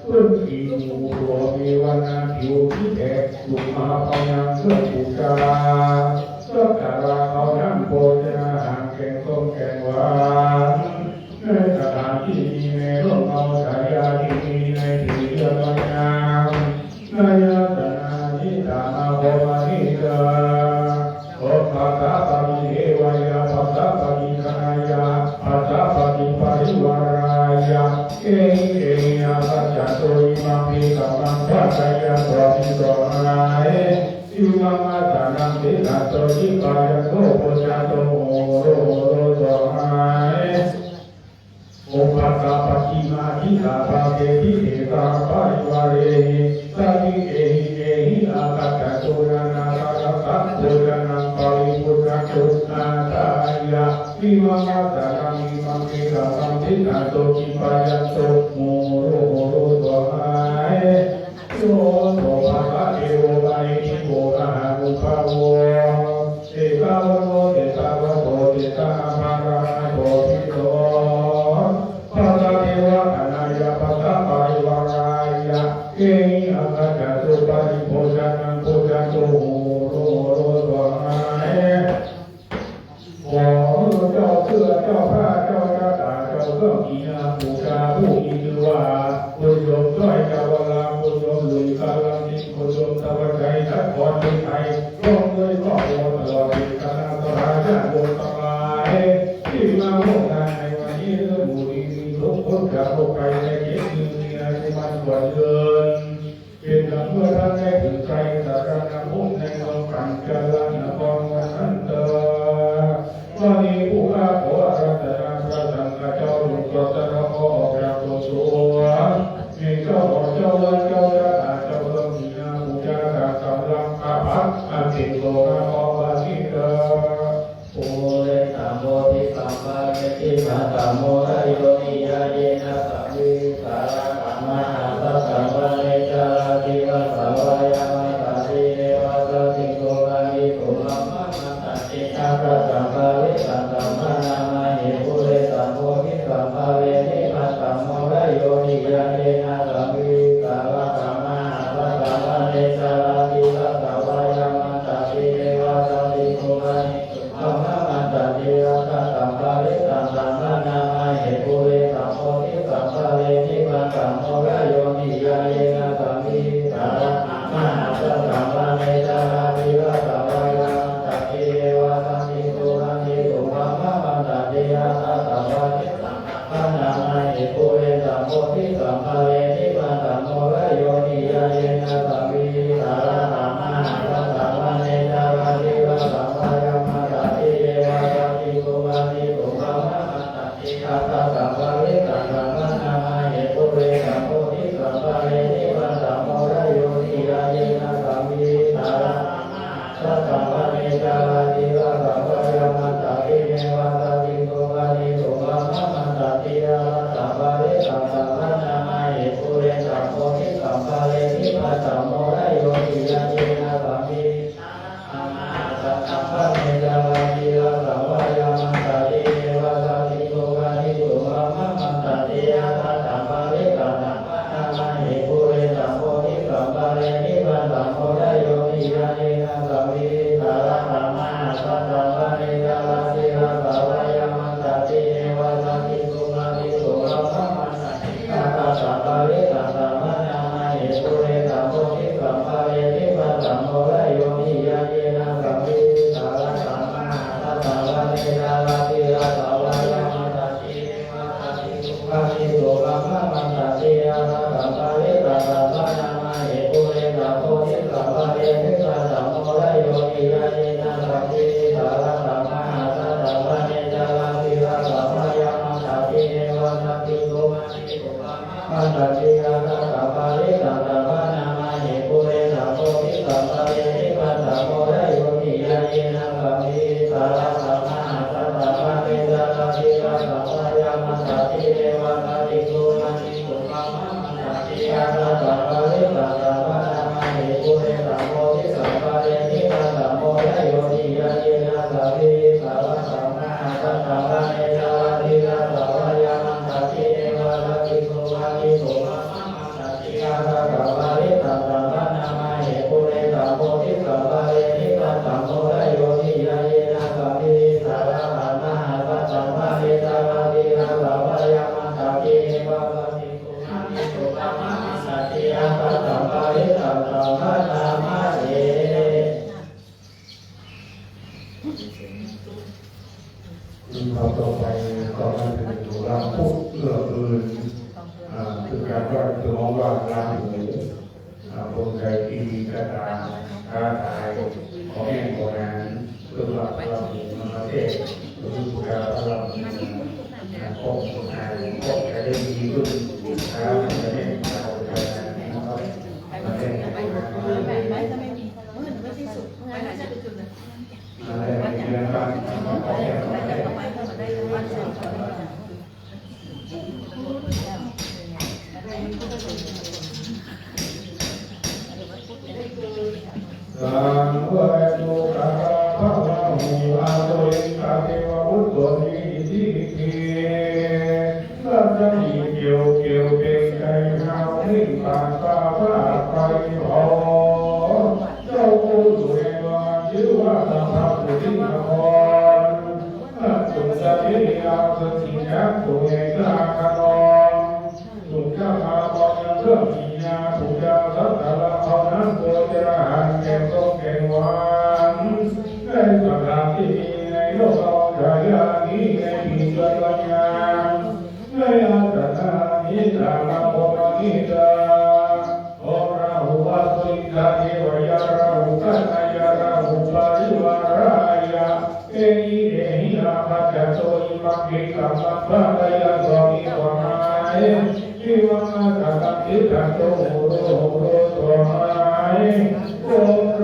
พื้นผิวผัวมีวรรณผิวที่แขก สุมาพยังเครื่องบูชา สักการะเขานำโภชนาหาร แกงส้มแกงหวาน ในสถานที่มีในร่มเงาสายญาที่มีในที่เยือกงดงาม ในอาสนะนี้ตามมาขอมานี้เถิด Om Phassa Paṭi Devāya, Phassa Paṭi Gaṇāya, Phassa Paṭi Parivārāya, Ehi Ehi Āgacchantu, imaṃ bhikkhaveṃ bhāseyyāma, swaṃ bhikkhu swaṃ āgañchuṃ, imaṃ āsanaṃ tiṭṭhantu, khippāya bojjhato, horo horo swaṃ āgañchuṃ. Om Phassa Pacchimādisa Bhāge Dīghesa Parivārehi, Saddhi Ehi Ehi Āgacchantu, Nānākārassa Bhojanaṃ Paribhujjhantu, Ādāya imaṃ āsanaṃ, imaṃ bhikkhaveṃ tiṭṭhantu, khippāya bojjhato, horo horo swaṃ āgañchuṃ. Yo so Phassa devo Mahesiko Mahānubhāvo, Jetavano Jetavaso Jetanaṃ Mahānāgo Bhikkhu, Phassa Devagaṇāya Phassa Parivārāya, Ehi Āgacchantu, Paribhojanaṃ Bojjhato, horo horo swaṃ āgañchuṃ. ขอเจ้าเสื้อเจ้าผ้าเจ้าชะตาเจ้าเครื่องกินยาบูชาผู้มีชื่อว่า คุณโยมจ้อย จาวรา คุณโยมหลุยส์ กาลสินธุ์ คุณโยมธวัชชัย นครอุทัย พร้อมด้วยครอบครัวตลอดถึงคณะสัตยาญาติโยมทั้งหลาย ที่มาร่วมงานในวันนี้ เรื่องบุญมีทุกข์พ้นจากโรคภัยไข้เจ็บ มีอายุมั่นขวัญยืน เป็นลำเมื่อท่านได้ถึงไตรสรณคมในเมืองปัญจลนครวันนั้นเถิด วันนี้ผู้ข้าขออาราธนาพระสังฆเจ้าทรงประ Atthi so namo pasitā. Pūreṇaṃ bodhisambhāvehi bhaddamūlayo niyyāyena sabbehīsā rakkhamā. Āsasaṃ vane carātirakkhā vāyā matandī devā saddhiṃ surakkhitvā brahmamandati. Āsasaṃ parittaṃ brahmāṇāma he pūreṇaṃ bodhisambhāvehi bhaddamūlayo niyyāyena sabbehīsā rakkhamā. Āsasaṃ vane carātirakkhā vāyā matandī devā saddhiṃ surakkhitvā brahmamandati. Āsasaṃ parittaṃ brahmāṇāma he pūreṇaṃ bodhisambhāvehi bhaddamūlayo niyyāyena sabbehīsā rakkhamā. Āsasaṃ vane carātirakkhā vāyā matandī devā saddhiṃ surakkhitvā brahmamandati. Āsasaṃ parittaṃ brahmāṇāma he pūreṇaṃ bodhisambhāvehi bhaddamūlayo niyyāyena sabbehīsā rakkhamā. Āsasaṃ vane carātirakkhā vāyā matandī devā saddhiṃ surakkhitvā brahmamandati. Āsasaṃ parittaṃ brahmāṇāma he pūreṇaṃ bodhisambhāvehi bhaddamūlayo niyyāyena sabbehīsā rakkhamā. Āsasaṃ vane carātirakkhā vāyā matandī devā saddhiṃ surakkhitvā brahmamandati. Āsasaṃ parittaṃ brahmāṇāma he pūreṇaṃ bodhisambhāvehi bhaddamūlayo niyyāyena sabbehīsā rakkhamā. Āsasaṃ vane carātirakkhā vāyā matandī devā saddhiṃ surakkhitvā brahmamandati. Āsasaṃ parittaṃ brahmāṇāma he pūreṇaṃ bodhisambhāvehi bhaddamūlayo niyyāyena sabbehīsā rakkhamā. Āsasaṃ vane carātirakkhā vāyā matandī devā saddhiṃ surakkhitvā brahmamandati. Āsasaṃ parittaṃ brahmāṇāma he pūreṇaṃ bodhisambhāvehi bhaddamūlayo niyyāyena sabbehīsā rakkhamā. Āsasaṃ vane carātirakkhā vāyā matandī devā saddhiṃ surakkhitvā brahmamandati. Āsasaṃ parittaṃ brahmāṇāma he pūreṇaṃ bodhisambhāvehi bhaddamūlayo niyyāyena sabbehīsā rakkhamā. Āsasaṃ vane carātirakkhā vāyā matandī devā saddhiṃ surakkhitvā brahmamandati. Āsasaṃ parittaṃ brahmāṇāma he pūreṇaṃ bodhisambhāvehi bhaddamūlayo niyyāyena sabbehīsā rakkhamā. Āsasaṃ vane carātirakkhā vāyā matandī devā saddhiṃ surakkhitvā brahmamandati. Āsasaṃ parittaṃ brahmāṇāma he pūreṇaṃ bodhisambhāvehi bhaddamūlayo niyyāyena sabbehīsā rakkhamā. Āsasaṃ vane carātirakkhā vāyā matandī devā saddhiṃ surakkhitvā brahmamandati. Āsasaṃ parittaṃ brahmāṇāma he pūreṇaṃ bodhisambhāvehi bhaddamūlayo niyyāyena sabbehīsā rakkhamā. Āsasaṃ vane carātirakkhā vāyā matandī devā saddhiṃ surakkhitvā brahmamandati. Āsasaṃ parittaṃ brahmāṇāma he. ลำดับต่อไปก็นั่นคือวันพุธเกื้อกูล อ่า คือการไหว้ คือของไหว้ลาหู อ่า คนใดที่มีคาถา ท้าทาย ขอแห้งขอน้ำ คือว่าลาหูมาเทศน์ หรือบูชาพระลาหู อ่า ก็ อ่า ก็จะได้ดีขึ้น อ่า จะได้ อ่า จะได้ นะครับ มาเทศน์ มาเทศน์ สังเวชสุขะพะวะโห อาตุริงกะเทวะพุทโธ นิมิตติ รัศมีเขียวเขียวเปล่งไจ้ห้าว เปล่งปากฟ้าผ่าไฟเผา เจ้าผู้อยู่ในเมืองชื่อว่าสัมภะปุรินคร พระสุนทรียาสุจินยักษ์ผู้แห่งพระนคร สุนทรภาพรยังเครื่องกินยา ผู้ยาสัตว์ละเขานั้น โภชนาหารแก่ทรงแก่หวาน ในสถานที่มีในโลกอวกาสนี้ ในปีเดือนวันยาม ในอาสนะนี้ สามโภคณิกา โอราหุวาสุรินทาเทวายาราหุกัณยาราหุปาริวารายะ เอหิเอหิอาภัจจโต อิมังคิงกัมมังปะทะยันโต มีความหมาย อิวังอาสากังติทันโต โหโรโหโร ความหมาย โอ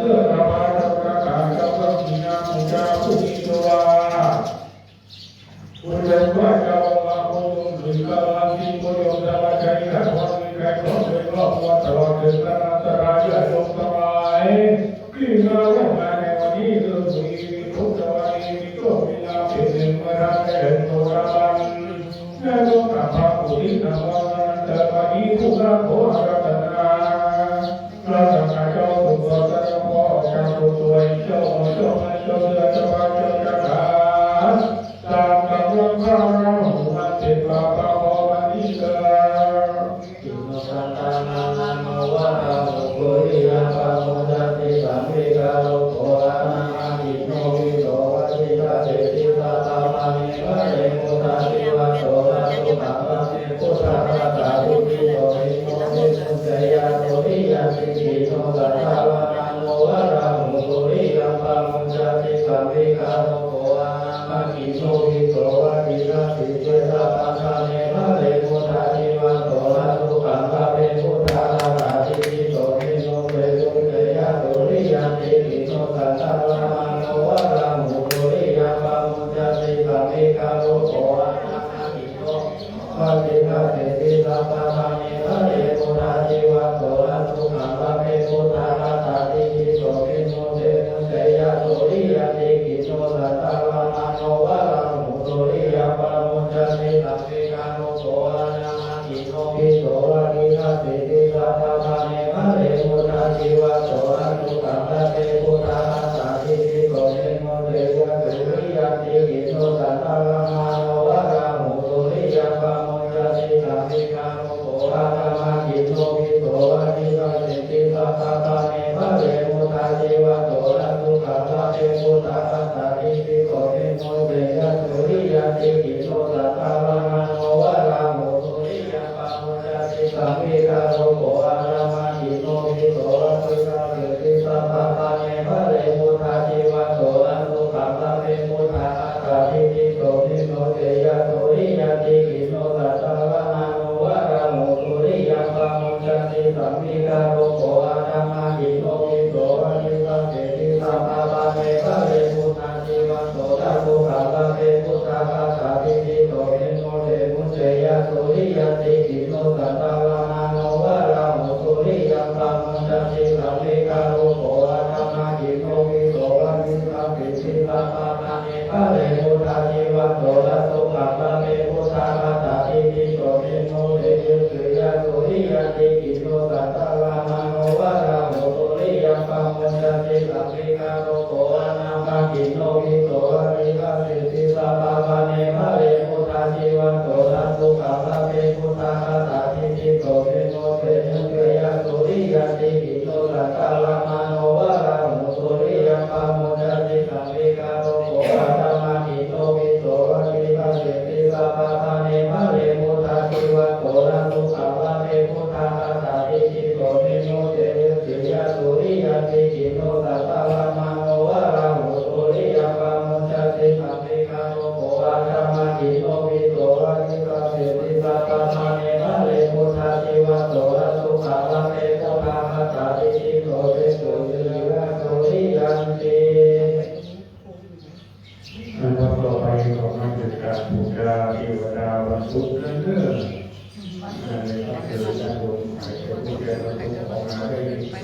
เสื้อผ้า เจ้าหน้าที่ เจ้าหน้าที่ ผู้มีตัว ผู้ยมว่าเจ้าว่าผู้ยมหรือกำลังที่ผู้ยมจะมาใช้ขันวันนี้ใครพร้อมโดยรอบตัวตลอดถึงคณะสราญาติโยมทั้งหลายที่มาร่วมงานในวันนี้ คือผู้มีทุกข์วันนี้มีโชคมีลาภเป็นหนึ่งเมื่อท่านได้เห็นโสดาบัน และร่วมกับพระผู้ที่นำวันนั้นเกิดวันนี้ผู้รักขออาราธนา พระสังฆาเจ้าสุขสนพร เจ้าผู้ช่วย เจ้าหมอ เจ้าไม้ เจ้าเสือ เจ้าพระ เจ้าจักรา ตามกำลังพระราหูมันเป็นป่าป่าพอวันนี้เกิด Kinnughaṇḍu namo varahu turiyaṃ pamuñcati saṃvigārogo anāmā. Kinnubhito vāditaseṭṭhi sabbapāṇi ghare mudhā jīvato. Rasukhaṃ lambhe buddhaghātā diṭṭhito vimutti mucceyyā turiyaṃ. Kinnughaṇḍu namo varahu turiyaṃ pamuñcati saṃvigārogo anāmā. Kinnubhito vāditaseṭṭhi sabbapāṇi ghare mudhā jīvato. Rasukhaṃ lambhe buddhaghātā diṭṭhito vimutti mucceyyā turiyaṃ. Kinnughaṇḍu namo varahu turiyaṃ pamuñcati saṃvigārogo anāmā. Kinnubhito vāditaseṭṭhi sabbapāṇi ghare mudhā jīvato. Rasukhaṃ lambhe buddhaghātā diṭṭhito vimutti mucceyyā turiyaṃ. Kinnughaṇḍu namo varahu turiyaṃ pamuñcati saṃvigārogo anāmā. Kinnubhito vāditaseṭṭhi sabbapāṇi ghare mudhā jīvato. Rasukhaṃ lambhe buddhaghātā diṭṭhito vimucceyyā turiyaṃ. Kinnughaṇḍu namo varahu turiyaṃ pamuñcati saṃvigārogo anāmā. Kinnubhito vāditaseṭṭhi sabbapāṇi ghare mudhā jīvato. Rasukhaṃ lambhe buddhaghātā diṭṭhito vimucceyyā turiyaṃ. Kinnughaṇḍu namo varahu turiyaṃ pamuñcati saṃvigārogo anāmā. Kinnubhito vāditaseṭṭhi sabbapāṇi ghare mudhā jīvato. Rasukhaṃ lambhe buddhaghātā diṭṭhito vimucceyyā turiyaṃ. Kinnughaṇḍu namo varahu turiyaṃ pamuñcati saṃvigārogo anāmā. Kinnubhito vāditaseṭṭhi sabbapāṇi ghare mudhā jīvato. Rasukhaṃ lambhe buddhaghātā diṭṭhito vimutti mucceyyā turiyaṃ. Kinnughaṇḍu namo varahu turiyaṃ pamuñcati saṃvigārogo anāmā. Kinnubhito vāditaseṭṭhi sabbapāṇi ghare mudhā jīvato. Rasukhaṃ lambhe buddhaghātā diṭṭhito vimutti mucceyyā turiyaṃ. Kinnughaṇḍu namo varahu turiyaṃ pamuñcati saṃvigārogo anāmā. Kinnubhito vāditaseṭṭhi sabbapāṇi ghare mudhā jīvato. Rasukhaṃ lambhe buddhaghātā diṭṭhito vimutti mucceyyā turiyaṃ. Kinnughaṇḍu namo varahu turiyaṃ pamuñcati saṃvigārogo anāmā. Kinnubhito vāditaseṭṭhi sabbapāṇi ghare mudhā jīvato. Rasukhaṃ lambhe buddhaghātā diṭṭhito vimutti mucceyyā turiyaṃ. Kinnughaṇḍu namo varahu turiyaṃ pamuñcati saṃvigārogo anāmā. Kinnubhito vāditaseṭṭhi sabbapāṇi ghare mudhā jīvato. Rasukhaṃ lambhe buddhaghātā diṭṭhito vimutti mucceyyā turiyaṃ. ลำดับต่อไปก็มาถึงการบูชาเทวดาวันพุธเนิ่นๆ ในวันเกิดญาติโยม ให้เกิดผู้แก่วันพุธออกมาได้ดี เ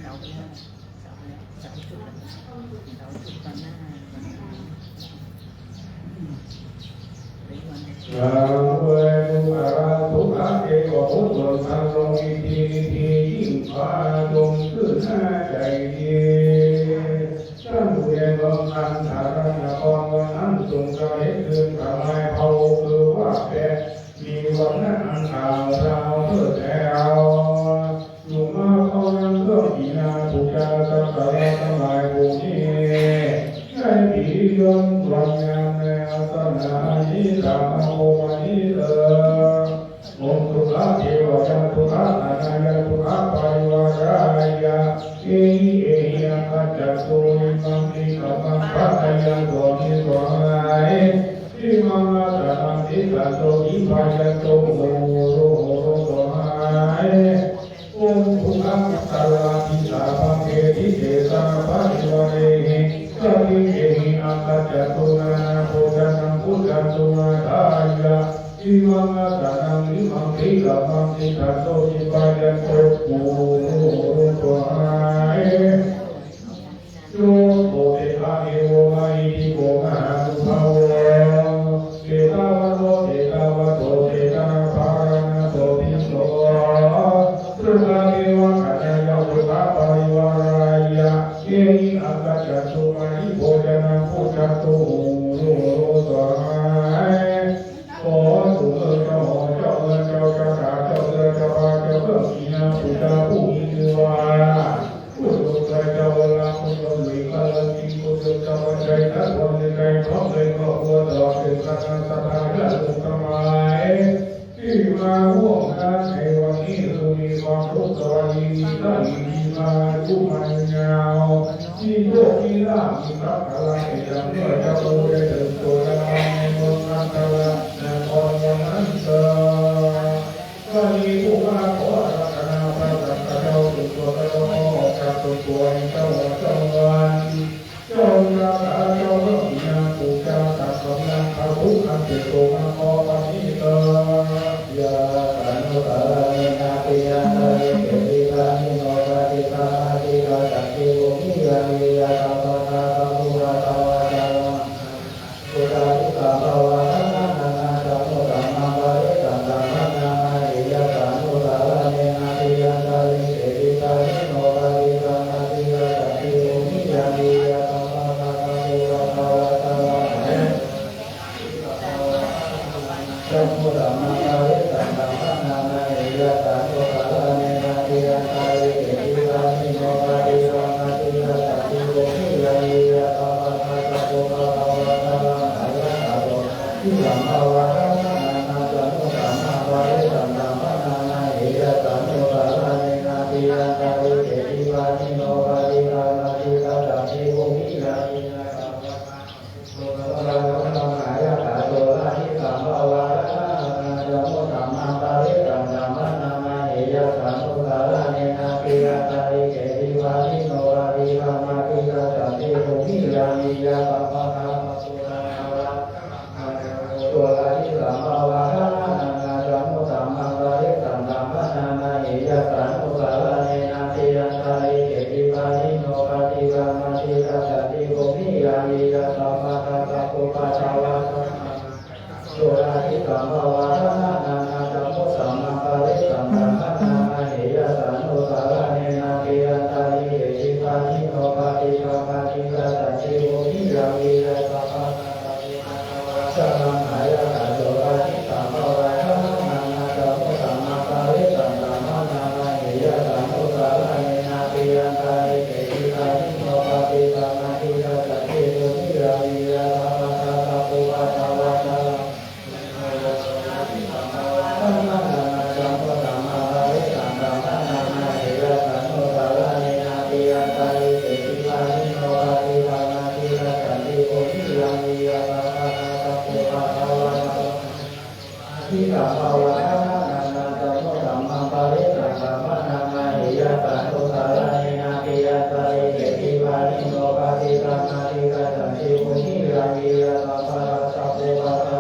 สาไปแล้ว เสาไปแล้ว เสาจุดแล้ว เสาจุดตอนหน้า หลังเวรุกราทุกขเทวบุตรตนทันลงอิทธินิธิยิ่งฟ้าจงขึ้นหน้าใจดี ท่านผู้ได้เมืองคันธารนครวันนั้นจงเสด็จคืนทำลายเผ่าคือว่าแปด มีวันนั้นอันกล่าวพราวเถิดแล้ว สุมาเข้ายังเครื่องกินาปูชาสักการะทั้งหลายผู้นี้ ได้ผียนต์วันงามในอาสนะอันนี้ ตามมาโอมานี้เถิด Om sukha devāya sukha dhanāya sukha parivārāya ehi ehi aggacchantu imaṃ diṭṭhaṃ maṃ bhāseyyāma sotthi sotthāya. Imaṃ āsanaṃ tiṭṭhanto jhipāyanto hotu hotu sotthāya. Om sukhaṃ katvāna disā bhaṇḍe disā parivārehi sakiccāhi aggacchantu nānābhojanaṃ bhunjantu adāya. Imaṃ āsanaṃ imaṃ diṭṭhaṃ maṃ diṭṭhanto jhipāyanto hotu hotu sotthāya. Yo kho te bhagavā devo mahiddhiko mahānubhāvo, ettāvatā ca ca vatthu cetāya bhavantu bhikkhavo, sukhā devakāyāya sukhā parivārāya ehi aggacchantu mahābhojanaṃ bhunjantu hotu hotu sotthāya. ขอสู่เมืองเจ้าหอเจ้าเมืองเจ้าชะตาเจ้าเรือนเจ้าบ้านเจ้าเมืองที่นาผู้เจ้าผู้มีชื่อว่า ผู้ดวงใจเจ้าเวลาคนดวงหลีกเลิกที่ผู้เจ้าเจ้าใจนักบวชในใจพร้อมในครอบครัวตลอดถึงคณะสัตยาญาติโยมทั้งหลาย ที่มาร่วมงานในวันนี้คือมีความสุขสวัสดีมีลาภมีมาอายุมั่นยืนยาว มีโชคมีลาภมีทรัพย์อะไรอย่างเมื่อเจ้าผู้ได้เติบโตและมาในเมืองอันตรายนครวันนั้นเถิด วันนี้ผู้มาขออาราธนาพระสังฆเจ้าสุดตัวพระองค์ออกจากตัวตัวเองเจ้าหัวเจ้าวัน เจ้ารักษาเจ้าเรื่องที่นางปู่เจ้าตัดกำลังพระพุทธอันเกิดโตมาขอปณิเถิด Yasanussaraṇena piyāsāye keci pāṇino paṭisambhāti gacchanti bhūmiyaṃ ye yātā pādā sabbutthā vā ca vā mahāyātā buddhādisambhavā dhammānañca muttamam parittaṃ dhammaṃ namahe. Yasanussaraṇena piyāsāye keci pāṇino paṭisambhāti gacchanti bhūmiyaṃ ye yātā pādā sabbutthā vā ca vā mahāyātā buddhādisambhavā dhammānañca muttamam parittaṃ dhammaṃ namahe. Yasanussaraṇena piyāsāye keci pāṇino paṭisambhāti gacchanti bhūmiyaṃ ye yātā pādā sabbutthā vā ca vā mahāyātā buddhādisambhavā dhammānañca muttamam parittaṃ dhammaṃ namahe. Yasanussaraṇena piyāsāye keci pāṇino paṭisambhāti gacchanti bhūmiyaṃ ye yātā pādā sabbutthā vā ca vā mahāyātā buddhādisambhavā dhammānañca muttamam parittaṃ dhammaṃ namahe. Yasanussaraṇena piyāsāye keci pāṇino paṭisambhāti gacchanti bhūmiyaṃ ye yātā pādā sabbutthā vā ca vā mahāyātā buddhādisambhavā dhammānañca muttamam parittaṃ dhammaṃ namahe. Yasanussaraṇena piyāsāye keci pāṇino paṭisambhāti gacchanti bhūmiyaṃ ye yātā pādā sabbutthā vā ca vā mahāyātā buddhādisambhavā dhammānañca muttamam parittaṃ dhammaṃ namahe. Yasanussaraṇena piyāsāye keci pāṇino paṭisambhāti gacchanti bhūmiyaṃ ye yātā pādā sabbutthā vā ca vā mahāyātā buddhādisambhavā dhammānañca muttamam parittaṃ dhammaṃ namahe. Yasanussaraṇena piyāsāye keci pāṇino paṭisambhāti gacchanti bhūmiyaṃ ye yātā pādā sabbutthā vā ca vā mahāyātā buddhādisambhavā dhammānañca muttamam parittaṃ dhammaṃ namahe. Yasanussaraṇena piyāsāye keci pāṇino paṭisambhāti gacchanti bhūmiyaṃ ye yātā pādā sabbutthā vā ca vā mahāyātā buddhādisambhavā dhammānañca muttamam parittaṃ dhammaṃ namahe. Yasanussaraṇena piyāsāye keci pāṇino paṭisambhāti gacchanti bhūmiyaṃ ye yātā pādā sabbutthā vā ca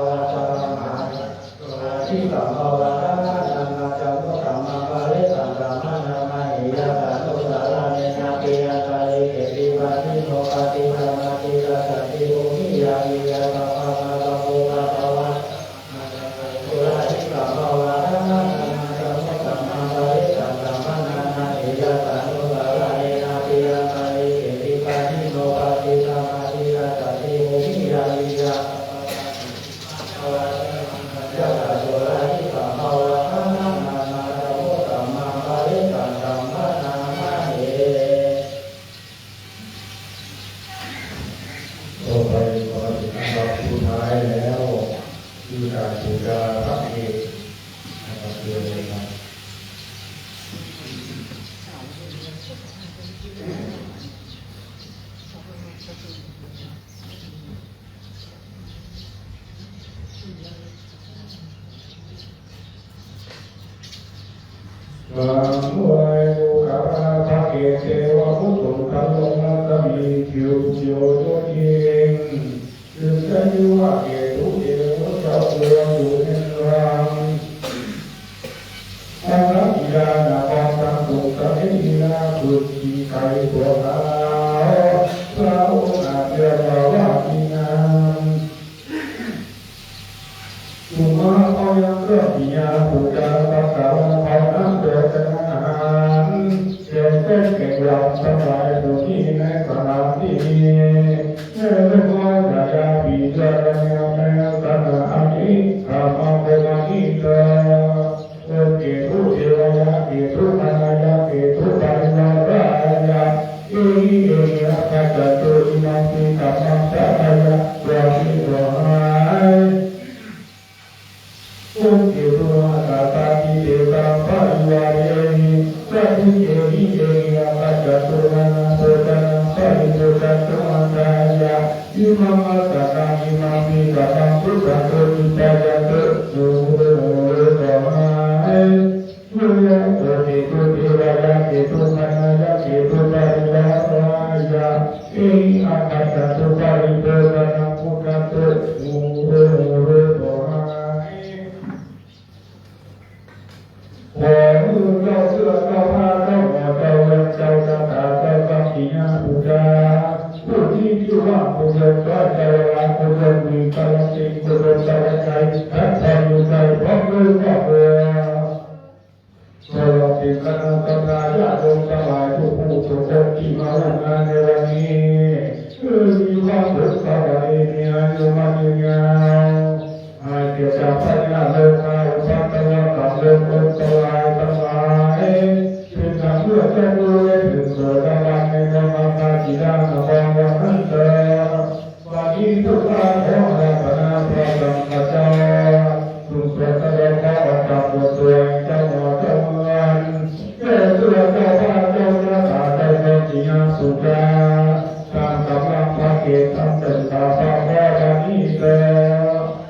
vā mahāyātā buddhādisambhavā dhammānañca muttamam parittaṃ dhammaṃ namahe. Yasanussaraṇena piyāsāye keci pāṇino paṭisambhāti gacchanti bhūmiyaṃ ye yātā pādā sabbutthā vā ca vā mahāyātā พระเอกนะครับ เชิญเลยครับ กราบไหว้บูชาพระเกศเทวบุตรสุนทรวงศ์รัศมี คิ้วเขียวโยธิน ซึ่งได้ชื่อว่าเกตุเทวะเจ้าเมืองอยู่เมืองตรัง พระบิดานครทั้งกรุงเทพ และพื้นที่ไกลตัวเขา พระองค์อาจเรียกว่ามีนาม กุมารก็ยังเครื่องปิยปูชาสักการะ พร้อมทั้งโภชนาหาร แก่เส้นแก่ยำทั้งหลายผู้ที่ในสถานที่นี้ แม่ลูกน้อยสายาผีเสื้อและแมวแม่สนาอาทิธรรมะโคมานิเตอ โอเกตุเทวายาเกตุมานายาเกตุปริวารายา เอหิเอหิรักขันตุอิมังปิตัมมังสะทายะ ตัวที่ตัวหาย โอเกตุมาตาตาติเตตังปริวาเรหิ สัตถิเอหิเอหิรักขันตุมานาโพชนังปริโพชตุมาตายา อิมังอัสสะกังอิมังปิตัมมังพุทธังโตจิตายันตุ โอเกตุเทวายาเกตุมานายาเกตุปริวารายา เอหิอัคคันตุปริโพชนังพุทธันตุ โอเกตุ ขอเจ้าเสื้อเจ้าผ้าเจ้าหมอนเจ้าแว่นเจ้าชะตาเจ้าสักขียะปูชา ผู้ที่ชื่อว่าผู้ยงพระเจ้าลาผู้ยงมีพลังจริงผู้ยงเจ้าใจทัดทายอยู่ใจพร้อมด้วยครอบครัว ตลอดถึงคณะสัตยาญาติโยมทั้งหลายทุกผู้ทุกคนที่มาร่วมงานในวันนี้ เพื่อมีความสุขสวัสดีมีอายุมั่นยืนยาว หายเกิดจากพยาธิโรคภัยอุปัทวะกับโรคอันตรายทั้งหลาย เป็นทางเลือกเจ้าผู้ได้ถึงโสดาบันในเมืองมคราธิราชนครวันนั้นเถิด วันนี้พวกข้าขออาราธนาพระสังฆเจ้า ทรงโปรดสะดอกเคราะห์ออกจากบทสวดเจ้าหมอเจ้าเมือง เจ้าเสื้อเจ้าผ้าเจ้าชะตาเจ้าเมืองที่ยังสุดา ตามกำลังพระเกศทั้งเต็มตาพระพรนี้เถิด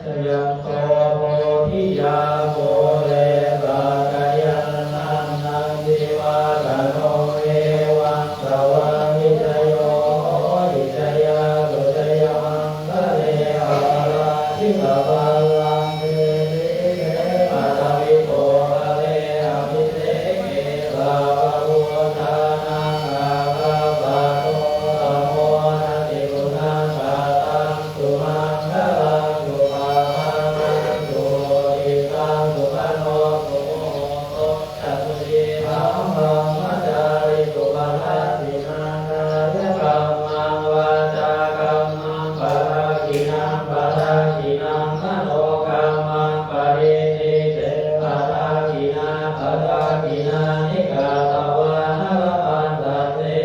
Jayanto bodhiyā mūle sakyānaṃ nandivaḍḍhano, evaṃ tvaṃ vijayo hohi jayassu jayamaṅgale, aparājitapallaṅke sīse paṭhavipokkhare, abhiseke sabbabuddhānaṃ aggappatto pamodati. Sunakkhattaṃ sumaṅgalaṃ supabhātaṃ suhuṭṭhitaṃ, sukhaṇo sumuhutto ca suyiṭṭhaṃ brahmacārisu. Padakkhiṇaṃ kāyakammaṃ vācākammaṃ padakkhiṇaṃ, padakkhiṇaṃ manokammaṃ paṇidhī te padakkhiṇā, padakkhiṇāni katvāna labhantatthe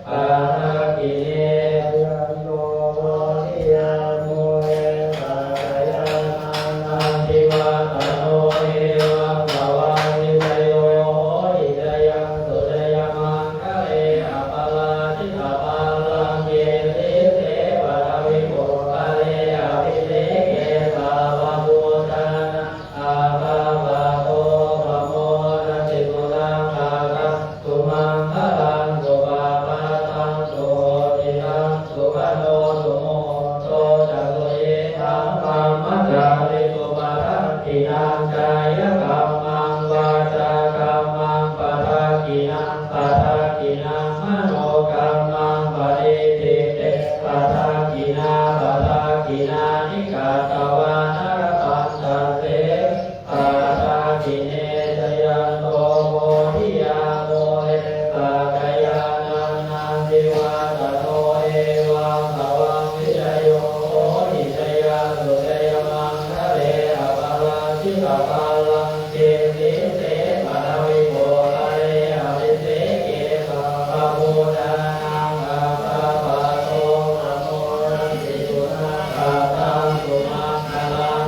padakkhiṇe. Jayanto bodhiyā mūle sakyānaṃ nandivaḍḍhano, evaṃ tvaṃ vijayo hohi jayassu jayamaṅgale, aparājitapallaṅke sīse paṭhavipokkhare, abhiseke sabbabuddhānaṃ aggappatto pamodati. Sunakkhattaṃ sumaṅgalaṃ supabhātaṃ suhuṭṭhitaṃ, sukhaṇo sumuhutto ca suyiṭṭhaṃ brahmacārisu. Padakkhiṇaṃ kāyakammaṃ vācākammaṃ padakkhiṇaṃ, padakkhiṇaṃ manokammaṃ paṇidhī te padakkhiṇā, padakkhiṇāni katvāna labhantatthe padakkhiṇe. Jayanto bodhiyā mūle sakyānaṃ nandivaḍḍhano, evaṃ tvaṃ vijayo hohi jayassu jayamaṅgale, aparājitapallaṅke sīse paṭhavipokkhare, abhiseke sabbabuddhānaṃ aggappatto pamodati. Sunakkhattaṃ sumaṅgalaṃ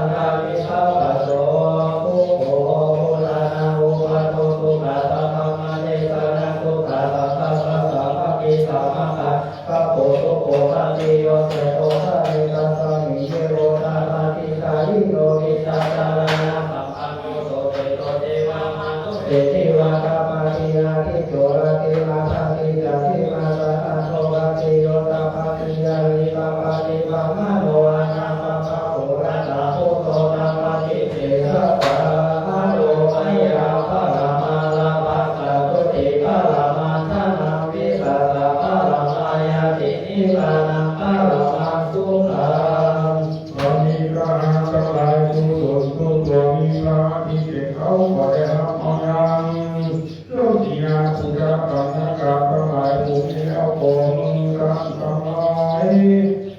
saṅghamhi sabbaso. Dukkho purāṇanupasso dukkhasaṅgamma desanaṃ, dukkhasaṅgappassapaṭisamagga ppho dukkho sacchiko. Cetoparittasmiṃ nirodho paṭicchāyino vijjācaraṇasampanno so ceto ceva mānuseti vā. Tappati ādicco, atthi maggati ca dhimā, ca añño paccayo, tappati ñāṇi, tappati paññā, no anappā puggalā, ca buddho tappati sesā. Ca āro mayā paramā lābhā, ca sotthiṃ paramā dhanā, vītassa paramā ñāti, nibbānaṃ paramaṃ sukhaṃ. ตอนนี้ก็หาทั้งหลายกุศลกุศลมีพระอาทิตย์เต็มเขาก็ได้รับมายังเรื่องที่ยาปุจจาตังนากาทั้งหลายผู้นี้แล้วก็มีการทั้งหลาย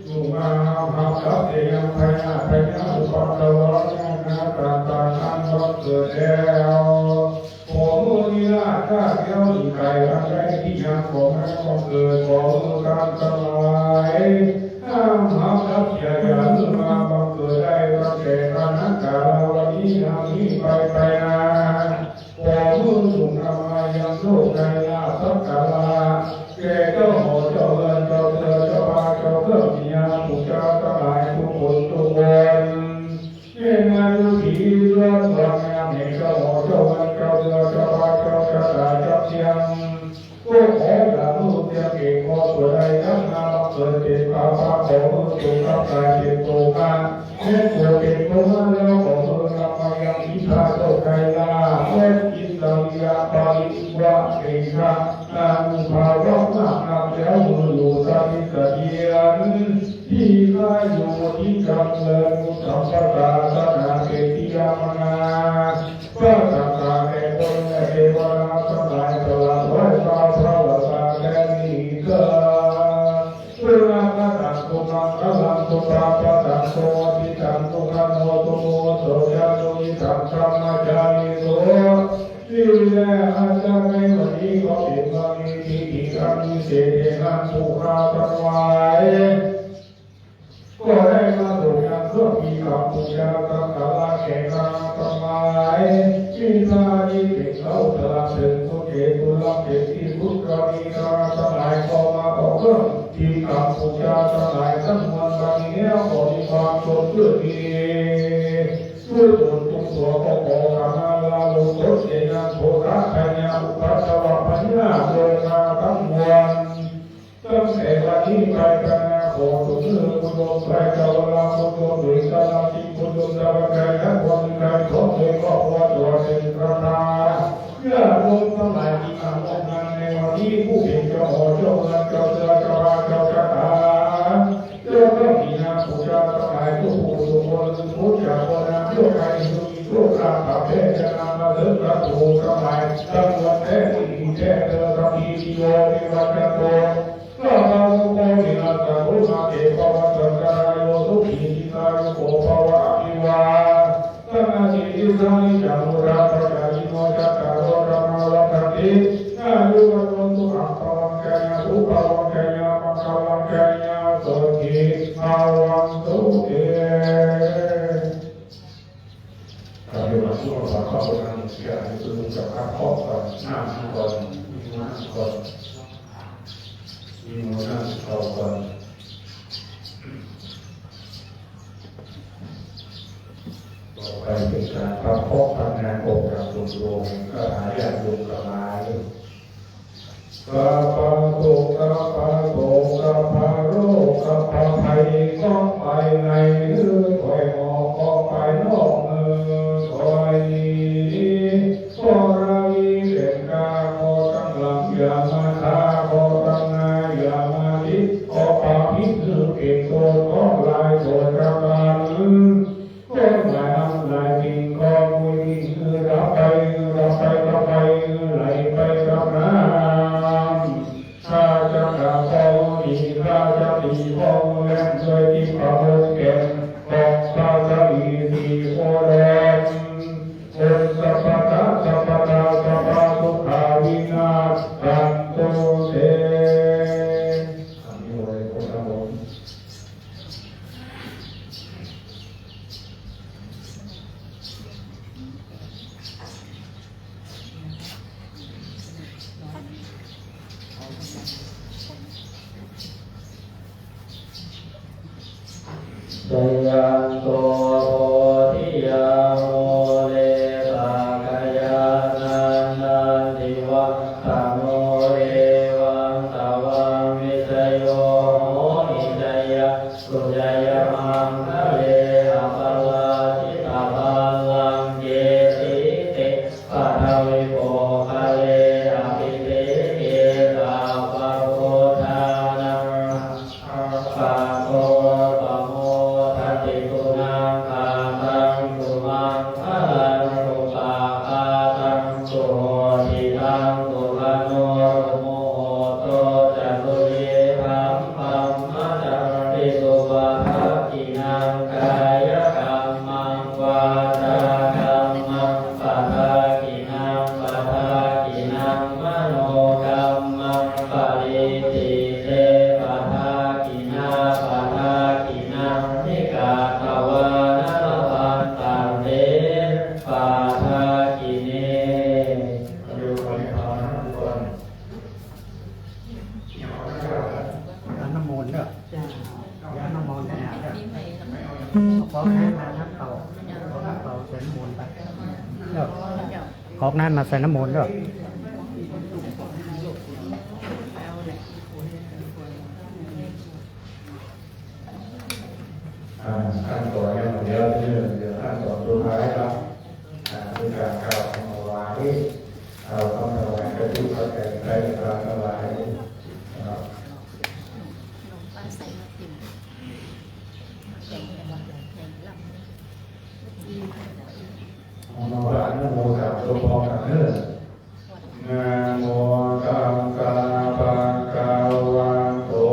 อยู่มาหาหับกับเสียงพยาธิพยาธิอุปัทวะนานาต่างๆอันบังเกิดแล้ว ขอเมื่อนี้ราชาเดียวอีกไก่อันใดที่ยังของนั้นบังเกิด ขอเมื่อการทั้งหลายห้ามหับกับเสียอย่าเมื่อมาบังเกิดได้ตั้งแต่ขณะกาลวันนี้อย่างนี้ไปไปนา ขอเมื่อสุขนำมายังโลกในลาภสักการะแก่เจ้าหอเจ้าเรือนเจ้าเรือเจ้าบ้านเจ้าเครื่องมียาปุจจาทั้งหลายทุกคนทุกคน แม่นางฤาษีล้วนวันงามแห่งเจ้าหอเจ้าวันเจ้าเรือเจ้าบ้านเจ้าชะตาเจ้าเชียง ก็ขออย่าเมื่อเพียงเกรงขอตัวใดทั้งมาบังเกิดเป็นปาปะขอเมื่อจงกลับกลายเป็นโทษะแม้ตัวเป็นโทษะแล้วขอเมื่อกลับมายังอิทธาโลกไกลาและอินทรียปริวะเกชะอานุภาพะมากนักแล้วเมื่ออยู่สถิตเสถียร ที่ข้าอยู่ที่จำเริญมุสัมปทาสนาเปติยามนาพระสังฆาแก่คนและเทวดาทั้งหลายตลอดร้อยตาพระวตาแก่นี้เถิด สุนันทตังสุมังคลังสุปาปตังสุวัติตังสุขโนสุโมโสยาสุยิตังธรรมจาริโส ที่แน่อาจารย์ในวันนี้ก็เป็นวันนี้ที่ดีอันวิเศษแห่งท่านผู้ข้าทั้งหลาย ก็ได้มาสู่ยังเครื่องมีกรรมปูชาสักการะแก่ข้าทั้งหลายที่พระอาทิตย์เต็มเขาตลาดเต็มสุดเขตบุญรับเต็มที่สุดกรณีข้าทั้งหลายก็มาขอเครื่องมีกรรมปูชาทั้งหลายทั้งมวลวันนี้ขอมีความสดชื่นดี ด้วยบุญทุกตัวก็ขอขมาลาโลกสดเจนะโทษะพยาอุปัทวะพยาโดยมาทั้งมวล ตั้งแต่วันนี้ไปเป็นอนาคตถึงเมื่อคุณโยมไปเจ้าลาคุณโยมหรือเจ้าลาที่คุณโยมจะไปใครและคนใครขอโดยครอบครัวตัวเป็นประธานญาติโยมทั้งหลายที่มาร่วมงานในวันนี้ผู้เป็นเจ้าหอเจ้าเมืองเจ้าเรือเจ้าบ้านเจ้าชะตาเจ้าเจ้าที่นางผู้เจ้าทั้งหลายทุกผู้ทุกคนทุกจากคนนำโยกไปทุกที่ทุกข้าพเจ้าจะนำมาถึงพระผู้ทั้งหลายทั้งมวลแท้ที่ดีแท้เธอทั้งดีที่โยมมีวันจะโต Sabbārogo vinassatu, mā te bhavatvantarāyo, sukhī dīghāyuko bhava. Abhivādanasīlissa niccaṃ vuḍḍhāpacāyino, cattāro dhammā vaḍḍhanti, āyu vaṇṇo sukhaṃ balaṃ. Jayassu balaṃ jayamaṅ ก็กำลังจะให้คุณลุงจะพักเคาะก่อน นั่งก่อน นั่งก่อน นิมนต์นั่งเข้าก่อน ต่อไปเป็นการพักเคาะพักงาน อบรมอบรมคาถาญาติโยมทั้งหลาย สัพพะทุกข์สัพพะโศกสัพพะโรคสัพพะภัย เคราะห์ภายในหรือถอยออก เคราะห์ภายนอกเอ่ย ถอยหนี เคราะห์ร้ายเวรกรรม เคราะห์ทั้งหลังอย่ามาท้า เคราะห์ทั้งหน้าอย่ามาทิ เคราะห์ปาปิหรือเป็นต้น เคราะห์ร้ายโดยประการ เคราะห์หลายอันหลายสิ่ง เคราะห์ด้วยสิ่งอื่น รับไป รับไป รับไป ไหลไปกับน้ำ ข้าจะกราบขอดี ข้าจะตีขอแลด้วยทิพย์พระมนต์แก่น ของพระสรีสีโอรส อุสสัพพะทะสัพพะทา สัพพะทุกขาวินาศสันตุเต อันนี้เลย พุทธมนต์ Jayanto bodhiyā mūle sakyānaṃ nandivaḍḍhano, evaṃ tvaṃ vijayo hohi jayassu jayamaṅgale, aparājitapallaṅke sīse paṭhavipokkhare abhiseke sabbabuddhānaṃ aggappatto pamodati. Sunakkhattaṃ sumaṅgalaṃ supabhātaṃ suhuṭṭhitaṃ, sukhaṇo sumuhutto ca suyiṭṭhaṃ brahmacārisu, padakkhiṇaṃ kāyakammaṃ vācākammaṃ padakkhiṇaṃ, padakkhiṇaṃ manokammaṃ paṇidhī te padakkhiṇā, padakkhiṇāni katvāna labhantatthe padakkhiṇe. เอาน้ำมนต์เด้อ จ้ะ เอาน้ำมนต์ให้หน่อยเด้อ ขอน้ำมาน้ำเปล่า ขอน้ำเปล่าใส่น้ำมนต์ไปเด้อ ขอน้ำมาใส่น้ำมนต์เด้อ อ่า ขั้นตอนยังเหลือเยอะ เหลือขั้นตอนสุดท้ายครับ อ่า คือการกล่าวคำถวาย กล่าวคำถวายกระดูกปัจจัยไตรยาทั้งหลายนะครับ เอามาว่านะโมสามจบพร้อมกันเด้อ Namo tassa bhagavato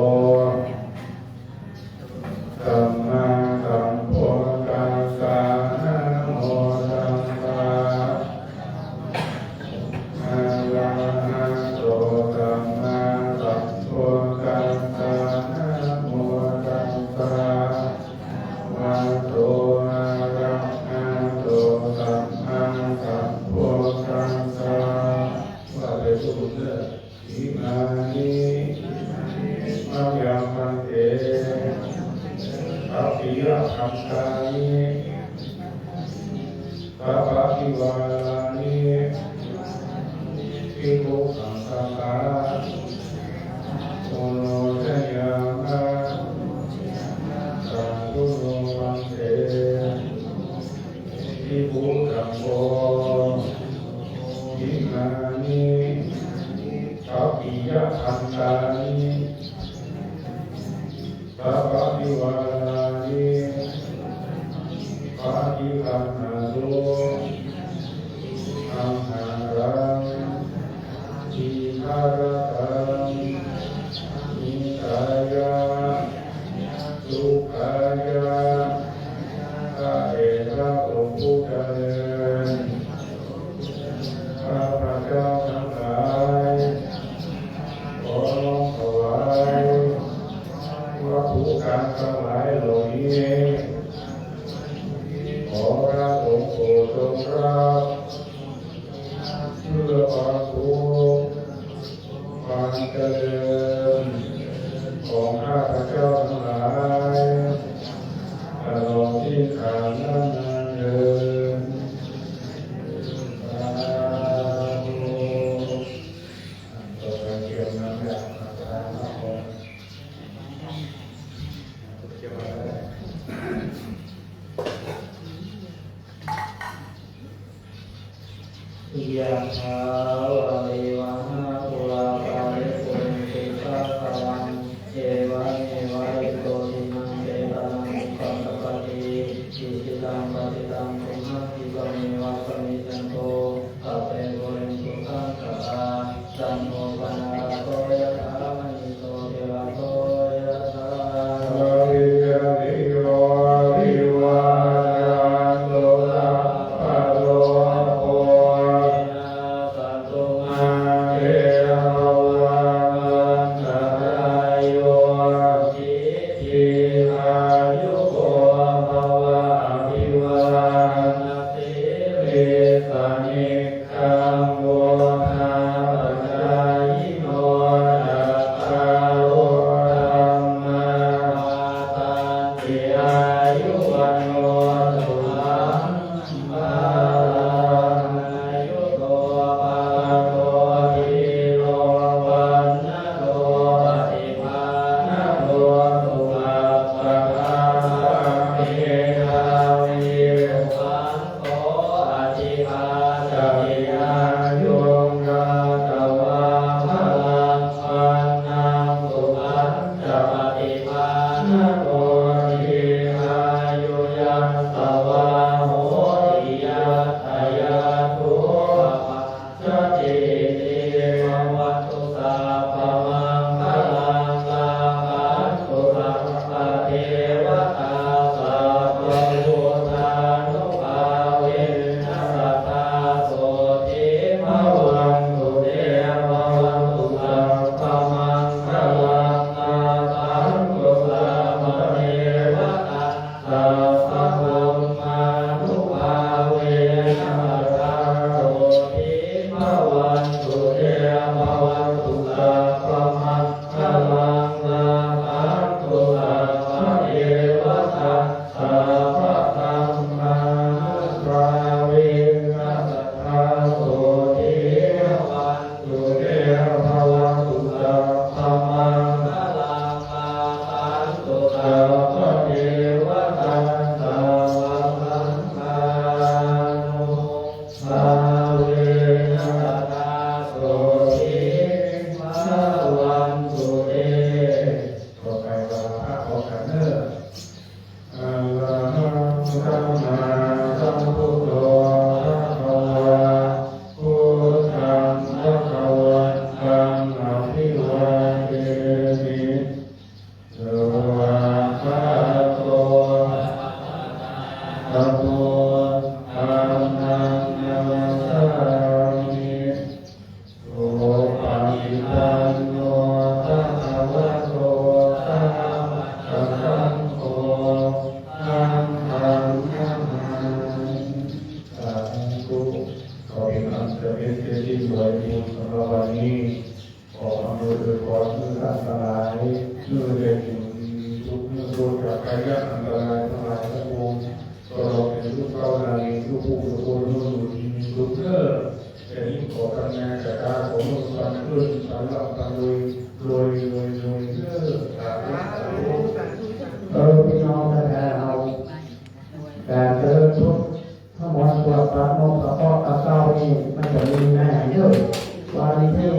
sammāsambuddhassa. Namo tassa arahato sammāsambuddhassa. Namo tassa bhagavato arahato sammāsambuddhassa. ว่าไปทุกคนเด้อ Imāni mayaṃ bhante sabbiyabhaṅgāni sabbaṭivārāni bhikkhū saṅghassa. Onojayāma. Sādhu no bhante. Bhikkhu saṅgho. Imāni sabbiyabhaṅgāni sabbaṭivārāni paṭiggaṇhātu. Aṃhāraṃ dīgharattaṃ hitāya sukhāya ca. เดชะหลวงปู่เจริญ ข้าพเจ้าทั้งหลาย ขอน้อมถวายวัตถุการทั้งหลายเหล่านี้ ขอพระสงฆ์โปรดทรงรับ เพื่อความสุขความเจริญของข้าพเจ้าทั้งหลาย ตลอดสิ้นกาลนานเทอญ สาธุ ต่อไปเตรียมน้ำยาสังฆทานครับผม Yathā vārivahā pūrā paripūrenti sāgaraṃ, evameva ito dinnaṃ petānaṃ upakappati. Icchitaṃ patthitaṃ tumhaṃ khippameva samijjhatu, sabbe pūrentu saṅkappā, cando paṇṇaraso yathā, maṇi jotiraso yathā. Sabbītiyo vivajjantu, sabbarogo vinassatu, mā te bhavatvantarāyo, sukhī dīghāyuko bhava. Abhivādanasīlissa niccaṃ vuḍḍhāpacāyino, cattāro dhammā vaḍḍhanti, āyu vaṇṇo sukhaṃ balaṃ. Āyudo balado dhīro, vaṇṇado paṭibhāṇado, sukhassa dātā medhāvī, sukhaṃ so adhigacchati. Āyuṃ datvā balaṃ vaṇṇaṃ, sukhañca paṭibhāṇado, dīghāyu yasavā hoti, yattha yatthūpapa jjati. Iti. Bhavatu sabbamaṅgalaṃ, rakkhantu sabbadevatā, sabbabuddhānubhāvena, sadā sotthī bhavantu te. Bhavatu sabbamaṅgalaṃ, rakkhantu sabbadevatā, sabbabrahmānubhāvena, sadā sotthī bhavantu te. Bhavatu sabbamaṅgalaṃ, rakkhantu sabbadevatā, sabbadhammānubhāvena, sadā sotthī bhavantu te. Bhavatu sabbamaṅgalaṃ, rakkhantu sabbadevatā, sabbasaṅghānubhāvena, sadā sotthī bhavantu te. ต่อไปกราบพระพร้อมกันเด้อ Arahaṃ sammāsambuddho bhagavā, buddhaṃ bhagavantaṃ abhivādemi. Svākkhāto bhagavatā dhammo, dhammaṃ namassāmi. Supaṭipanno bhagavato sāvakasaṅgho, saṅghaṃ namāmi. สาธุ ก็เป็นอันเสร็จสิ้นพิธีถวายบุญสำหรับวันนี้ ขออำนวยอวยพรเพื่อท่านทั้งหลาย เมื่อได้อยู่ดีมีสุข เมื่อพ้นจากภัยอันตรายทั้งหลายทั้งปวง ตลอดถึงลูกเต้านารีลูกผู้ทุกคน เมื่ออยู่ดีมีสุขเด้อ แต่นี้ขอปัญญาจากตาของลูกปันเพื่อนปันหลับปันรวย รวย รวย รวยเด้อ สาธุ สาธุ เออ พี่น้องทั้งหลาย เอาการเจริญสุข ทั้งหมด สวดปะโมกข์เฉพาะกับเก้านี่ มันจะมีในไหนเด้อ วันที่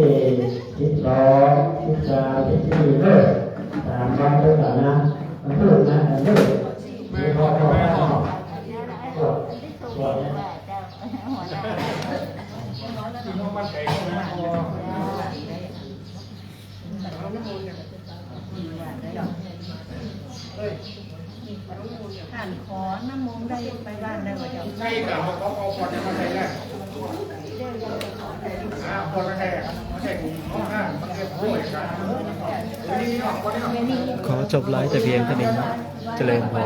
สิบสอง สิบสาม สิบสี่ เด้อ สามวันด้วยกันนะ มันพูดนะ เด้อ ไม่พอ พอ พอ สวด สวด ท่านขอน้ำมนต์ได้ไปบ้านได้บ่เจ้า ใช่ครับ เขาเอาขวดมาใส่ได้ อ่า ขวดมาใส่ครับ มาใส่ถุง เอาข้าง มาใส่ถ้วยครับ ขอจบไลฟ์แต่เพียงเท่านี้นะ เจริญพร